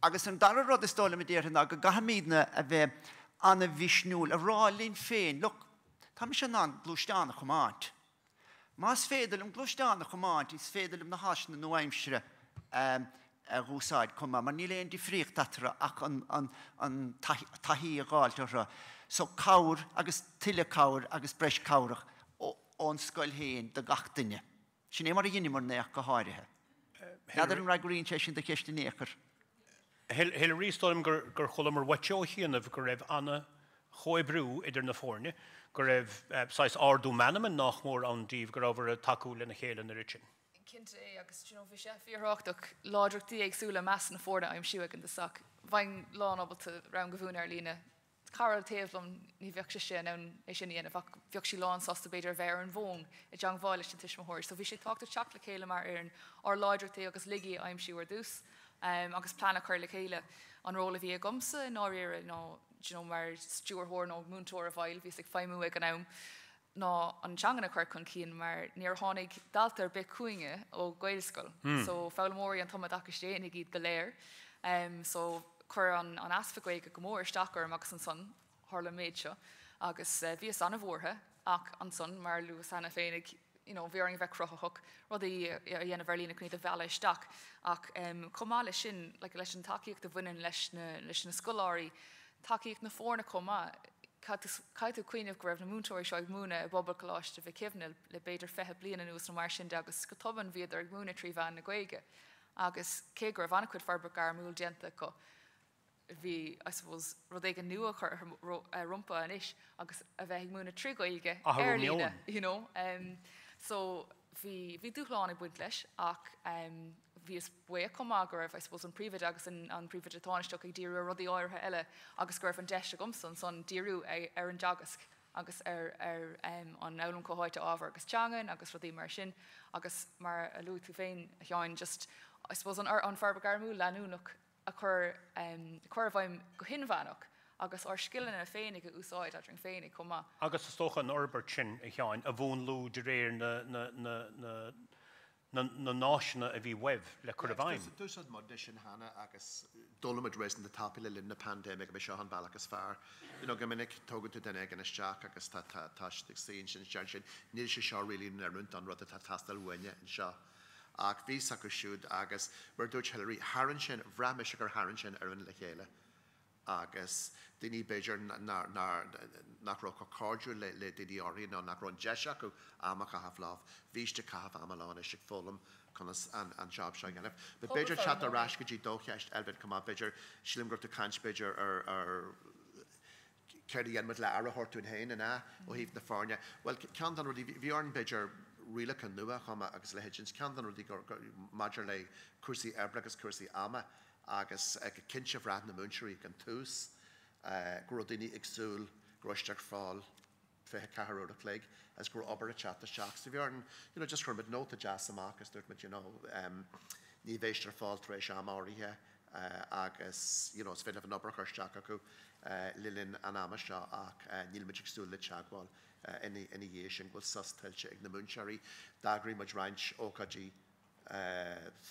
agus an dara rud is dóigh liom a déarfainn ná go gcaithfimidne a bheith ana-mhisniúil, a rá linn féin, look, tá mise in ann gluaisteán a chomáint. Más féidir liom gluaisteán a chomáint, is féidir liom na háiseanna nua-aimsire a dh'úsáid chomh maith, mar níl aon difríocht eatarthu ach an taithí a dh'fháilt orthu. So cabhair agus tuilleadh cabhair agus breis cabhrach ón scoil féin do gach duine. Sin é mar a dheineamarna ach go háirithe. N'fheadar an fhreagraíonn sé sin do cheist in aon chor. Hilary, is dóigh liom gur chualamar uaitse ó chianaibh go raibh ana-chomhoibriú idir na foirne, go raibh saghas ardú meanman nách mór ann daoibh go rabhabhair ag tacú lena chéile an oiread sin. Cinnte é agus do you know bhí sé fíorthábhachtach láidreachtaí éagsúla i measc na foirne a aimsiú ag an dtosach. Bheinn lán ábalta rang a mhúineadh ar líne Cara taobh liom, ní bheadh sise in ann é sin a dhéanamh ach bheadh sí lán sásta b'fhéidir a bheith ar an bhfón i dteangmháil leis na tuismitheoirí. So bhí sé tábhachtach teacht le chéile mar fhoireann, ár láidreachtaí agus laigí a aimsiú ar dtús agus plean a chur le chéile. An ról a bhí agamsa i ndáiríre ná do you know mar stiúrthóir nó múinteoir i bhfeighil, bhíos ag feidhmiú ag an am, ná an teangan a chur chun cinn mar níor tháinig dalta ar bith chugainne ó Ghaelscoil so foghlaimeoirí an tumoideachais dhéanaigh iad go léir so chuir an easpa Gaeilge go mór isteach orm agus ansan tharla an méid seo agus bhíos an-bhuartha ach ansan mar a luas cheana féinig you know bhí orainn a bheith cruthaitheach rudaí a dhéanamh ar líne chun iad a mhealladh isteach ach chomh maith leis sin like leis an tacaíocht a bhaineann leis na leis na scoláirí tacaíocht na foirne chomh maith. Caithfidh tú cuimhneamh go raibh na múinteoirí seo ag múineadh i bpobal Choláiste Mhic Shuibhne le b'fhéidir 20 bliain anuas nó mar sin de agus go tobann bhíodar ag múineadh trí mheán na Gaeilge agus cé go raibh an-chuid forbairt ghairmiúil déanta acu bhí, I suppose, rud éigin nua curtha rompu anois agus a bheith ag múineadh trí Ghaeilge ar líne, you know. So bhí, bhí dúshlán ag baint leis ach bhíos buíoch chomh maith go raibh, I suppose, an príomhoide agus an príomhoide tánaisteach ag díriú ar rudaí áirithe eile agus go raibh an deis agamsa ansan díriú ar an dteagasc agus ar ar an fhoghlaim chomhtháite ábhar agus teangan agus rudaí mar sin agus mar a luaigh tú féin, a Sheáin, just, I suppose, an an forbairt ghairmiúil leanúnach a chur chur i bhfeidhm go hinmheánach agus ár scileanna féinig a úsáid eadrainn féinig chomh maith. Agus is dócha an fhorbairt sin, a Sheáin, a mhúnlú de réir na na na na na n-áiseanna a bhí uaibh le cur i bhfeidhm. D'úsáid muid é sin cheana agus d'fhoghlaim muid réasúnta tapaidh le linn na paindéime gurb é seo an bealach is fearr. You know, go minic tógann tú duine éigin isteach agus tá tá tá siad ag suí ansin is deireann siad níl sé seo really in oiriúint don rud atá ag teastáil uainne anseo. Ach bhí 's acu siúd agus mar a dúirt Hilary, tharraing sin, bhraith mise gur tharraing sin fhoireann le chéile. agus daoine b'fhéidir nach raibh chomh cairdiúil le daoine áirithe nó nach raibh an deis acu am a chaitheamh leo, bhí siad ag caitheamh ama leo anois ag foghlaim conas an job seo a dhéanamh. But b'fhéidir teacht ar ais go dtí do cheist, Elvin, chomh maith, b'fhéidir, sílim go raibh tú ag caint b'fhéidir ar ar céard a dhein muid le aire a thabhairt dúinn féin, an ea, ó thaobh na foirne. Bhuel, ceann de na rudaí, bhí orainn b'fhéidir rialacha nua a chumadh agus a leithéid, ceann de na rudaí maidir le cúrsaí oibre agus cúrsaí ama, agus go cinnte bhraith na múinteoirí ag an tús go raibh daoine ag súil go raibh siad ar fáil 24 uair a chloig agus go raibh obair ag teacht isteach. So bhí orainn, you know, just chuir muid nóta deas amach agus dúirt muid, you know, ní bheidh siad ar fáil tar éis am áirithe agus, you know, is féidir libh an obair a chur isteach chucu le linn an ama seo ach níl muid ag súil le teagmháil ina dhiaidh sin, go bhfuil sos tuillte ag na múinteoirí. D'eagraigh muid roinnt ócáidí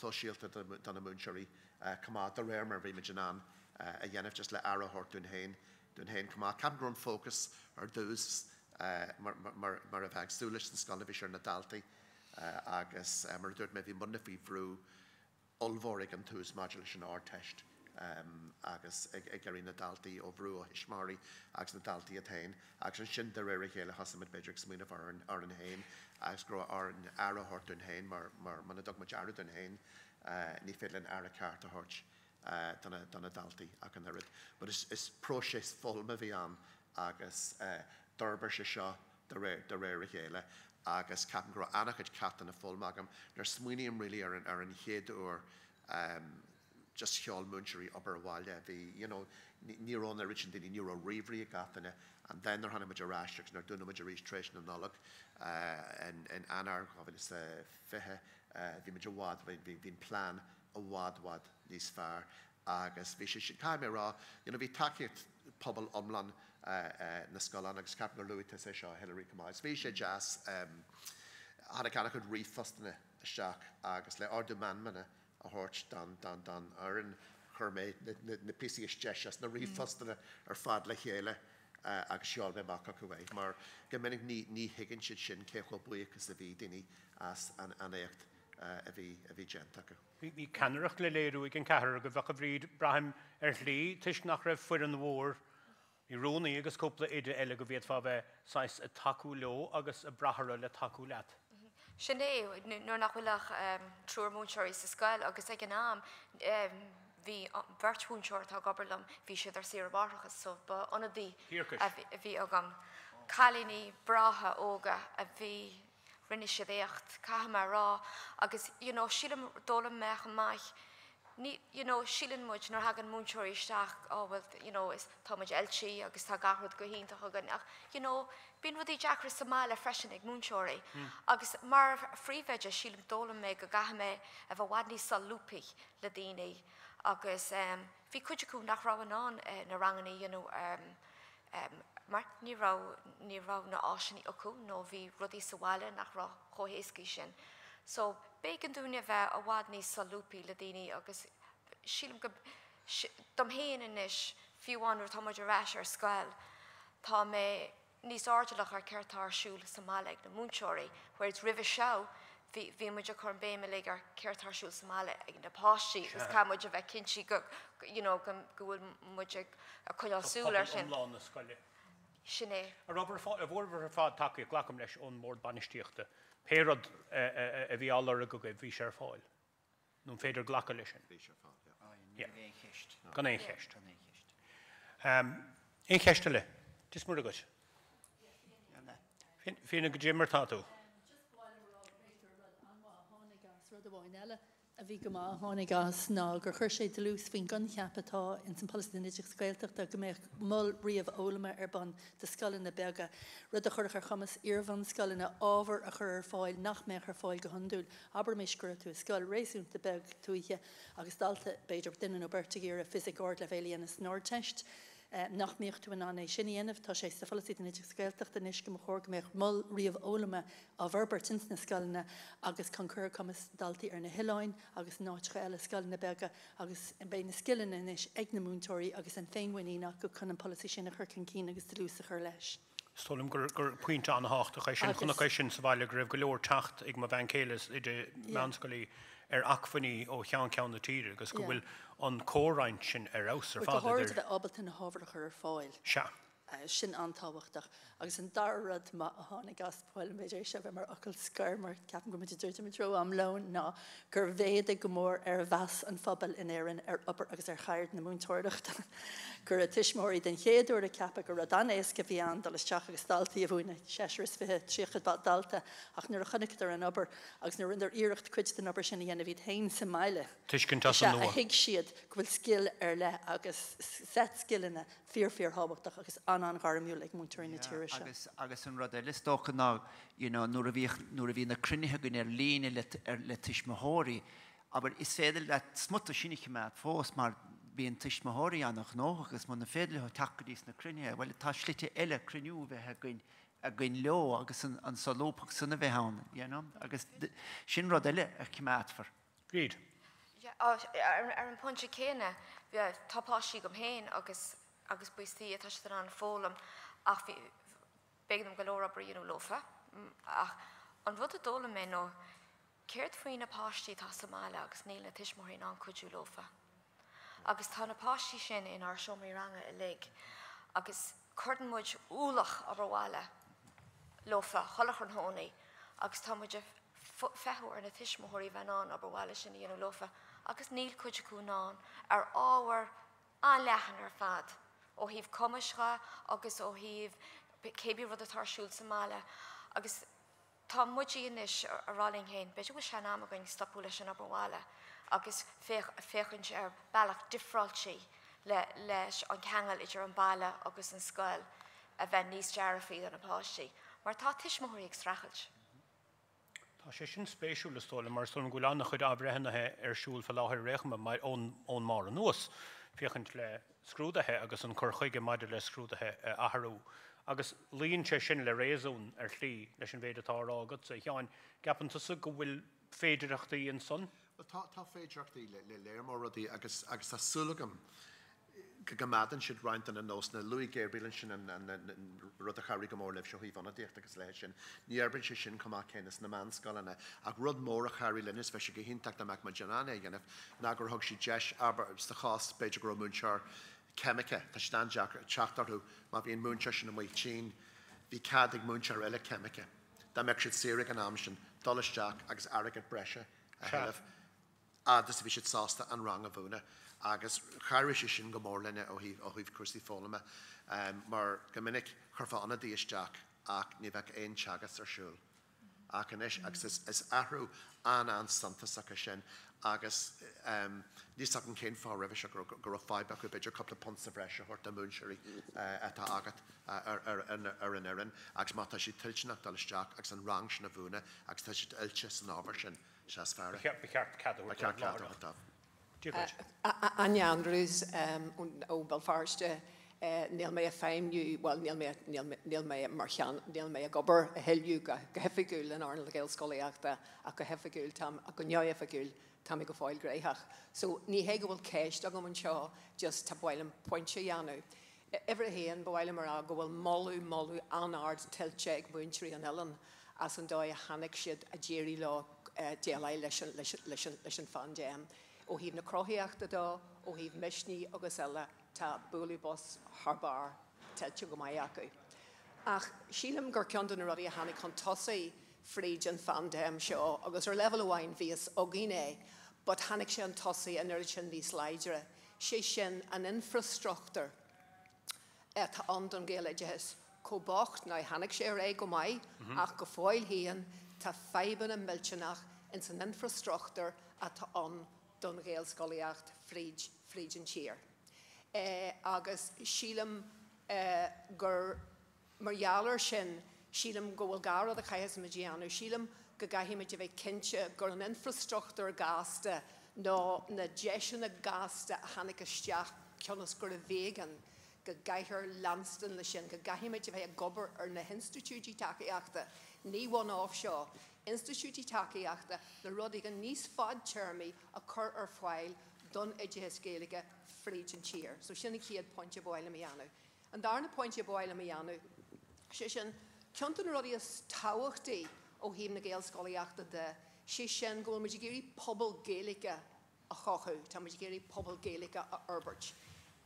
sóisialta do na múinteoirí chomh maith, de réir mar a bhí muid in ann a dhéanamh, just le aire a thabhairt dúinn féin, dúinn féin chomh maith. Ceapaim go raibh an fócas ar dtús mar a bheifeá ag súil leis sna scoileanna, bhí sé ar na daltaí agus mar a dúirt mé, bhí muidne faoi bhrú ollmhór ag an tús maidir leis an Ardteist agus ag iarraidh na daltaí ó bhrú ó thuismitheoirí agus na daltaí iad féin agus ansin de réir a chéile thosaigh muid b'fhéidir ag smaoineamh orainn orainn féin agus go raibh orainn aire a thabhairt dúinn féin mar mar muna dtug muid aire dúinn féin ní féidir linn aire ceart a thabhairt do na do na daltaí ach an oiread. But is is próiseas foghlama a bhí ann agus d'fhorbair sé seo de réir de réir a chéile agus ceapaim go raibh an-chuid ceachtanna foghlamtha agam. Nuair a smaoiním really ar an ar an chéad uair just sheol múinteoirí obair abhaile, bhí you know ní raibh an oiread sin daoine, ní raibh ríomhairí ag gach duine and then nuair tháinig muid ar ais agus nuair dúnadh muid arís tar éis na Nollag in in Eanáir 2020 bhí muid i bhfad, bhí bhí an plean i bhfad bhfad níos fearr agus bhí sé sin, caithfidh mé a rá, you know bhí tacaíocht pobal iomlán na scoile ann agus ceapaim gur luaigh tusa é seo Hilary chomh maith agus bhí sé deas, tháinig an-chuid ríomhphostanna isteach agus le ardú meanmna. a thabhairt don don don fhoireann. Chuir mé na na na píosaí is deise as na ríomhphostanna ar fad le chéile agus sheol mé amach chucu é mar go minic ní ní thuigeann siad sin cé chomh buíoch is a bhí daoine as an an éacht a bhí a bhí déanta acu. Bhí ceannaireacht le léiriú ag an ceathrar agaibh ach a Bhríd, braithim, ar shlí, toisc nach raibh foireann mhór, bhí rúnaí agus cúpla oide eile go bhféadfá a bheith saghas ag tacú leo agus ag brath orthu le tacú leat. Sin é, nuair nach bhfuil ach triúr múinteoirí sa scoil agus ag an am bhí beirt mhúinteoir atá ag obair liom, bhí siad ar saoire mháithreachais so ba ionadaí a bhí agam. Cailíní breátha óga a bhí Rinne siad éacht, caithfidh mé a rá, agus you know sílim, d'fhoghlaim mé chomh maith, ní, you know síleann muid nuair a thagann múinteoirí isteach, oh well you know is, tá muid oilte agus tá gach rud go hiontach againn ach you know bíonn rudaí deacra sa mbaile freisin ag múinteoirí agus mar phríomhoide sílim d'fhoghlaim mé go gcaithfidh mé a bheith i bhfad níos solúbthaí le daoine agus em bhí cuid acu nach raibh in ann na ranganna a dhéanamh em mar ní raibh, ní raibh na áiseanna acu nó bhí rudaí sa bhaile nach raibh chomh héascaí sin. So b'éigean dúinn a bheith i bhfad níos solúbthaí le daoine agus sílim go, dom féin anois, fiú amháin nuair atá muid ar ais ar scoil, tá mé níos airdeallach ar céard tá ar siúl sa mbaile ag na múinteoirí, whereas roimhe seo bhí, bhí muid ag cur an béim uilig ar céard tá ar siúl sa mbaile ag na páistí agus caithfidh muid a bheith cinnte go, you know, go, go bhfuil muid ag coinneáil súil air sin. Tá pobal iomlán na scoile. Sin é. An raibh ar fáil, an bhfuaireabhair ar fad tacaíocht, glacaim leis, ón mBord Bainistíochta, pé rud a bhí á lorg agaibh, bhí sé ar fáil? Nó an féidir glacadh leis sin? Bhí sé ar fáil, yeah. Ní raibh aon cheist. Gan aon cheist. Gan aon cheist. Aon cheist eile? Dia is Muire dhuit. Fiona, goidé mar tá tú? Just ba mhaith liom a rá b'fhéidir rud an-mhaith a tháinig as rud amháin eile a bhí go maith a tháinig as ná gur chuir sé dlús faoin gcoincheap atá ins an Pholasaí don Oideachas Gaeltachta go mbeadh mol ríomhfhoghlama ar bun do scoileanna beaga, rud a chuirfeadh ar chumas iarbhunscoileanna ábhar a chur ar fáil nach mbeadh ar fáil go hiondúil. Abraimis go raibh tú i scoil réasúnta beag tuaithe agus dalta, b'fhéidir duine nó beirt ag iarraidh fisic ardleibhéil a dhéanamh san Ardteist, nach mbeadh tú in ann é sin a dhéanamh. Tá sé sa Pholasaí don Oideachas Gaeltachta anois go mba chóir go mbeadh mol ríomhfhoghlama á bhforbairt ins na scoileanna agus chun cur ar chumas daltaí ar na hoileáin agus in áiteacha eile, scoileanna beaga, agus beidh na scileanna anois ag na múinteoirí agus an féinmhuinín acu chun an polasaí sin a chur chun cinn agus dlús a chur leis. Is dóigh liom gur pointe an-thábhachtach é sin. Chonac é sin sa bhaile go raibh go leor teacht ag mo bhean chéile, is oide meánscoile í, ar acmhainní ó cheann ceann na tíre agus go bhfuil an comhroinnt sin ar fheabhas ar fad idir. Go háirid a bheith ábalta na hábhair a chur ar fáil. Sea. Sin an-tábhachtach. Agus an dara rud maith a tháinig as, ba mhaith liom b'fhéidir é seo a bheith mar fhocal scoir mar ceapaim go bhfuil muid ag druidim i dtreo am lóin, ná gur mhéadaigh go mór ar mheas an phobail in Éirinn ar obair agus ar cheird na múinteoireachta. Go raibh tuismitheoirí den chéad uair ag ceapadh gur rud an-éasca a bhí ann dul isteach agus daltaí a mhúineadh, seisear is fiche, 30 dalta, ach nuair a chonaiceadar an obair agus nuair a rinneadar iarracht cuid den obair sin a dhéanamh iad féin sa mbaile, Tuiscint as an nua. is ea a thuig siad go bhfuil scil ar leith agus seit scileanna fíor fíor thábhachtach agus an-an-ghairmiúil ag múinteoirí na tíre seo. Agus agus an rud eile is dócha ná you know nuair a bhíodh nuair a bhí na cruinnithe againn ar líne le ar le tuismitheoirí abair is féidir leat smut sin a choimeád fós mar bíonn tuismitheoirí an-ghnóthach agus muna féidir leo teacht go dtí sna cruinnithe bhuel tá slite eile cruinniú a bheith againn againn leo agus an an solúbthacht san a bheith ann you know agus sin rud eile a choimeádfar. Bríd. Ar an bpointe céanna, tá páistí agam féin agus agus buíochas Dé tá siad in ann foghlaim ach bhí, b'éigean dom go leor obair a dhéanamh leofa. Ach an rud a d'fhoghlaim mé nó céard faoi na páistí atá sa mbaile agus níl na tuismitheoirí in ann cuidiú leofa? Agus tá na páistí sin inár seomraí ranga uilig agus cuireann muid ualach obair bhaile leofa chuile thráthnóna agus tá muid ag feitheamh ar na tuismitheoirí bheith in ann obair bhaile sin a dhéanamh leofa agus níl cuid acu in ann ar ábhar an-leathan ar fad ó thaobh cumais dhe agus ó thaobh cébí rud atá ar siúl sa mbaile agus tá muid anois a rá linn féin b'fhéidir go bhfuil sé in am againn stopadh leis an obair bhaile agus féachaint ar bealach difreáilte le leis an ceangal idir an baile agus an scoil a bheith níos dearfaí do na páistí mar tá tuismitheoirí ag streachailt. Tá sé sin spéisiúil, is dóigh liom, mar is dóigh liom go bhfuil an-chuid athbhreithnithe ar siúl faoi láthair ar aon chuma, mar ón ón mbarr anuas, féachaint le scrúduithe agus an cur chuige maidir le scrúduithe a athrú. Agus luíonn sé sin le réasún, ar shlí, leis an mhéid atá á rá agatsa, a Sheáin. Gceapann tusa go bhfuil féidearthachtaí ansan? Bhuel, tá, tá féidearthachtaí le, le léar mór rudaí agus, agus tá súil agam go gcoimeádann siad roinnt de na nósanna. Luaigh Gabriel ansin an, an, an rud a chabhraigh go mór libhse ó thaobh ionadaíocht agus a leithéid sin. Ní oibríonn sé sin chomh maith céanna sna meánscoileanna. Ach rud mór a chabhraigh linn, is bheadh sé go hiontach dá mbeadh muid in ann é a dhéanamh, ná gur thug siad deis, abair, sa chás b'fhéidir go raibh múinteoir ceimice, tá siad an-deacair teacht orthu, má bhí an múinteoir sin amuigh tinn, bhí cead ag múinteoir eile ceimice, dá mbeadh siad saor ag an am sin, dul isteach agus airgead breise a thuilleamh fhad is a bhí siad sásta an rang a mhúineadh agus chabhraigh sé sin go mór linne ó thaobh ó thaobh cúrsaí foghlama mar go minic chuirfeá ionadaí isteach ach ní bheadh aon teagasc ar siúl ach anois agus is is athrú an-an-suntasach é sin agus níl fhios agam cén fáth roimhe seo go raibh go raibh fadhb acu b'fhéidir cúpla punt sa bhreis a thabhairt do mhúinteoirí atá agat ar ar ar an fhoireann agus má tá siad toilteanach dul isteach agus an rang sin a mhúineadh agus tá siad oilte san ábhar sin. Sea, is fearr é. Ba cheart cead a thabhairt dóibh láithreach. Dia duit. Áine Andrews ó Bhéal Feirste. Níl mé ag feidhmiú, bhuel, níl mé, níl mé mar cheann, níl mé ag obair a thuilleadh go hoifigiúil in earnáil na Gaelscolaíochta ach go hoifigiúil táim, go neamhoifigiúil tá mé go fóill gnóthach. So ní hé go bhfuil ceist agam anseo, just tá, ba mhaith liom pointe a dhéanamh. Uimhir a haon, ba mhaith liom a rá go bhfuil moladh, moladh an-ard tuillte ag múinteoirí an oileáin as an dóigh a tháinig siad, a d'éirigh leo déileáil leis an, leis an, leis an, leis an phaindéim. Ó thaobh na cruthaíochta de, ó thaobh misnigh agus eile, tá bualadh bos thar barr tuillte go maith acu. Ach sílim gur ceann de na rudaí a tháinig chun tosaigh fríd an phaindéim seo, agus ar leibhéal amháin bhí fhios againn é, but tháinig sé chun tosaigh an oiread sin níos láidre, sé sin an infreastruchtúr atá ann don Ghaeloideachas chomh bocht, now tháinig sé ar aghaidh go maith ach go fóill féin tá fadhbanna millteanach ins an infreastruchtúr atá ann don Ghaelscolaíocht fríd fríd an tír. Agus sílim gur. Mar gheall air sin, sílim go bhfuil dhá rud a chaithfeas muid a dhéanamh. Sílim go gcaithfimid a bheith cinnte gur an infreastruchtúr gasta nó na deiseanna gasta a tháinig isteach cionn is gurbh éigean, go gcaithfear leanstan leis sin, go gcaithfimid a bheith ag obair ar na hinstitiúidí tacaíochta, ní one-off seo, institiúidí tacaíochta le rud éigin níos fadtéarmaí a chur ar fáil don oideachas Gaeilge fríd an tír. So sin an chéad pointe ba mhaith liom a dhéanamh. An darna pointe ba mhaith liom a dhéanamh, sé sin, ceann de na rudaí is tábhachtaí ó thaobh na Gaelscolaíochta de, sé sin go bhfuil muid ag iarraidh pobal Gaeilge a chothú, tá muid ag iarraidh pobal Gaeilge a fhorbairt.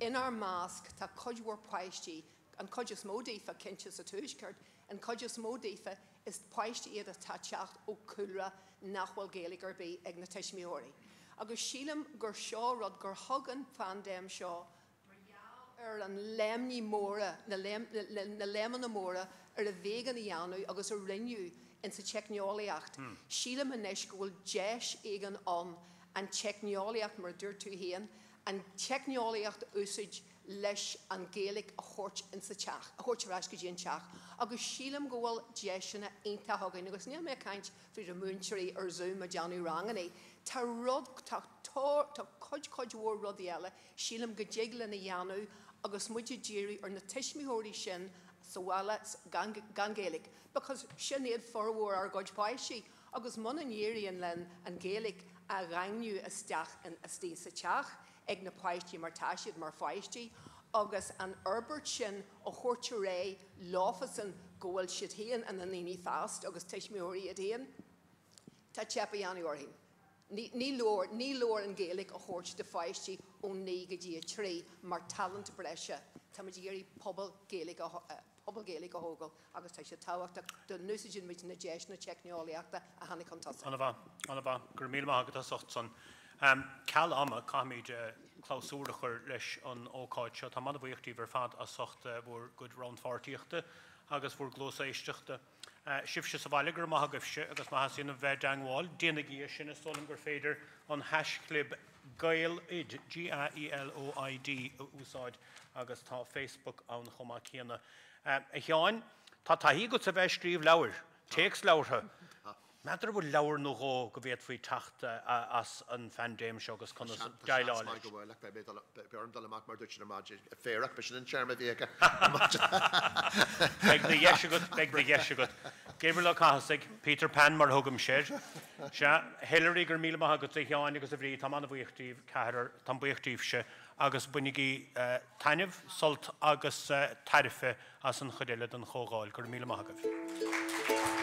Inár measc tá cuid mhór páistí, an chuid is mó daofa cinnte sa Tuaisceart, an chuid is mó daofa is páistí iad atá ag teacht ó chúlra nach bhfuil Gaeilge ar bith ag na tuismitheoirí. Agus sílim gur seo rud gur thug an phaindéim seo Mar gheall ar an léimní móra, na léimeanna móra ar a bh'éigean a dhéanamh agus a rinneadh insa teicneolaíocht, sílim anois go bhfuil deis éigin ann an teicneolaíocht, mar a dúirt tú féin, an teicneolaíocht a úsáid leis an Ghaeilge a thabhairt insa teach, a thabhairt ar ais go dtí an teach. Agus sílim go bhfuil deiseanna iontacha againn, agus níl mé ag caint faoi na múinteoirí ar Zoom ag déanamh ranganna, tá rud, tá, tá cuid, cuid mhór rudaí eile Sílim go dtig linn a dhéanamh agus muid ag díriú ar na tuismitheoirí sin sa bhaile gan Gaeilge because sin iad formhór ár gcuid páistí agus muna n-éiríonn linn an Ghaeilge a dhaingniú isteach istigh sa teach ag na páistí mar tá siad mar pháistí agus an fhorbairt sin a thabhairt ar aghaidh leofasan go bhfuil siad féin ina ndaoine fásta agus tuismitheoirí iad féin, tá teip á dhéanamh orainn. Ní leor, ní leor an Ghaeilge a thabhairt do pháistí ó 9 go dtí 3 mar talent breise. Táimid ag iarraidh pobal Gaeilge a, pobal Gaeilge a thógáil agus tá sé tábhachtach go n-úsáideann muid na deiseanna teicneolaíochta a tháinig chun tosaigh. An-mhaith, an-mhaith. Go raibh míle maith agat as ucht san. Ceal ama, caithfimid clabhsúr a chur leis an ócáid seo. Táim an-bhuíoch díbh ar fad as ucht bhur gcuid rannpháirtíochta agus bhur gcluas éisteachta. Sibhse sa bhaile, go raibh maith agaibhse agus má theastaíonn uaibh bheith i dteangmháil, déanaigí é sin, is dóigh liom gur féidir an haischlib Gaeloid, G-A-E-L-O-I-D, a úsáid agus tá Facebook ann chomh maith céanna. A Sheáin, tá taithí agatsa a bheith ag scríobh leabhair, téacsleabhartha. N'fheadar an bhfuil leabhar nó dhó go bhféadfaí teacht as an phaindéim seo agus conas déileáil leis? Tá seans maith go bhfuil, ach beidh mé beidh orm dul amach mar a dúirt siad ar maidin, ag féarach, b'shin an téarma a bhí aige. Beidh do dheis agat, beidh do dheis agat. Gabriel Ó Cathasaigh, Peter Pan mar a thugaimse air. Sea, Hilary, go raibh míle maith agat, a Sheáin agus a Bhríd, táim an-bhuíoch díbh, ceathrar, táim buíoch díbhse agus bainigí taitneamh, sult agus tairbhe as an chuid eile den chomhdháil. Go raibh míle maith agaibh.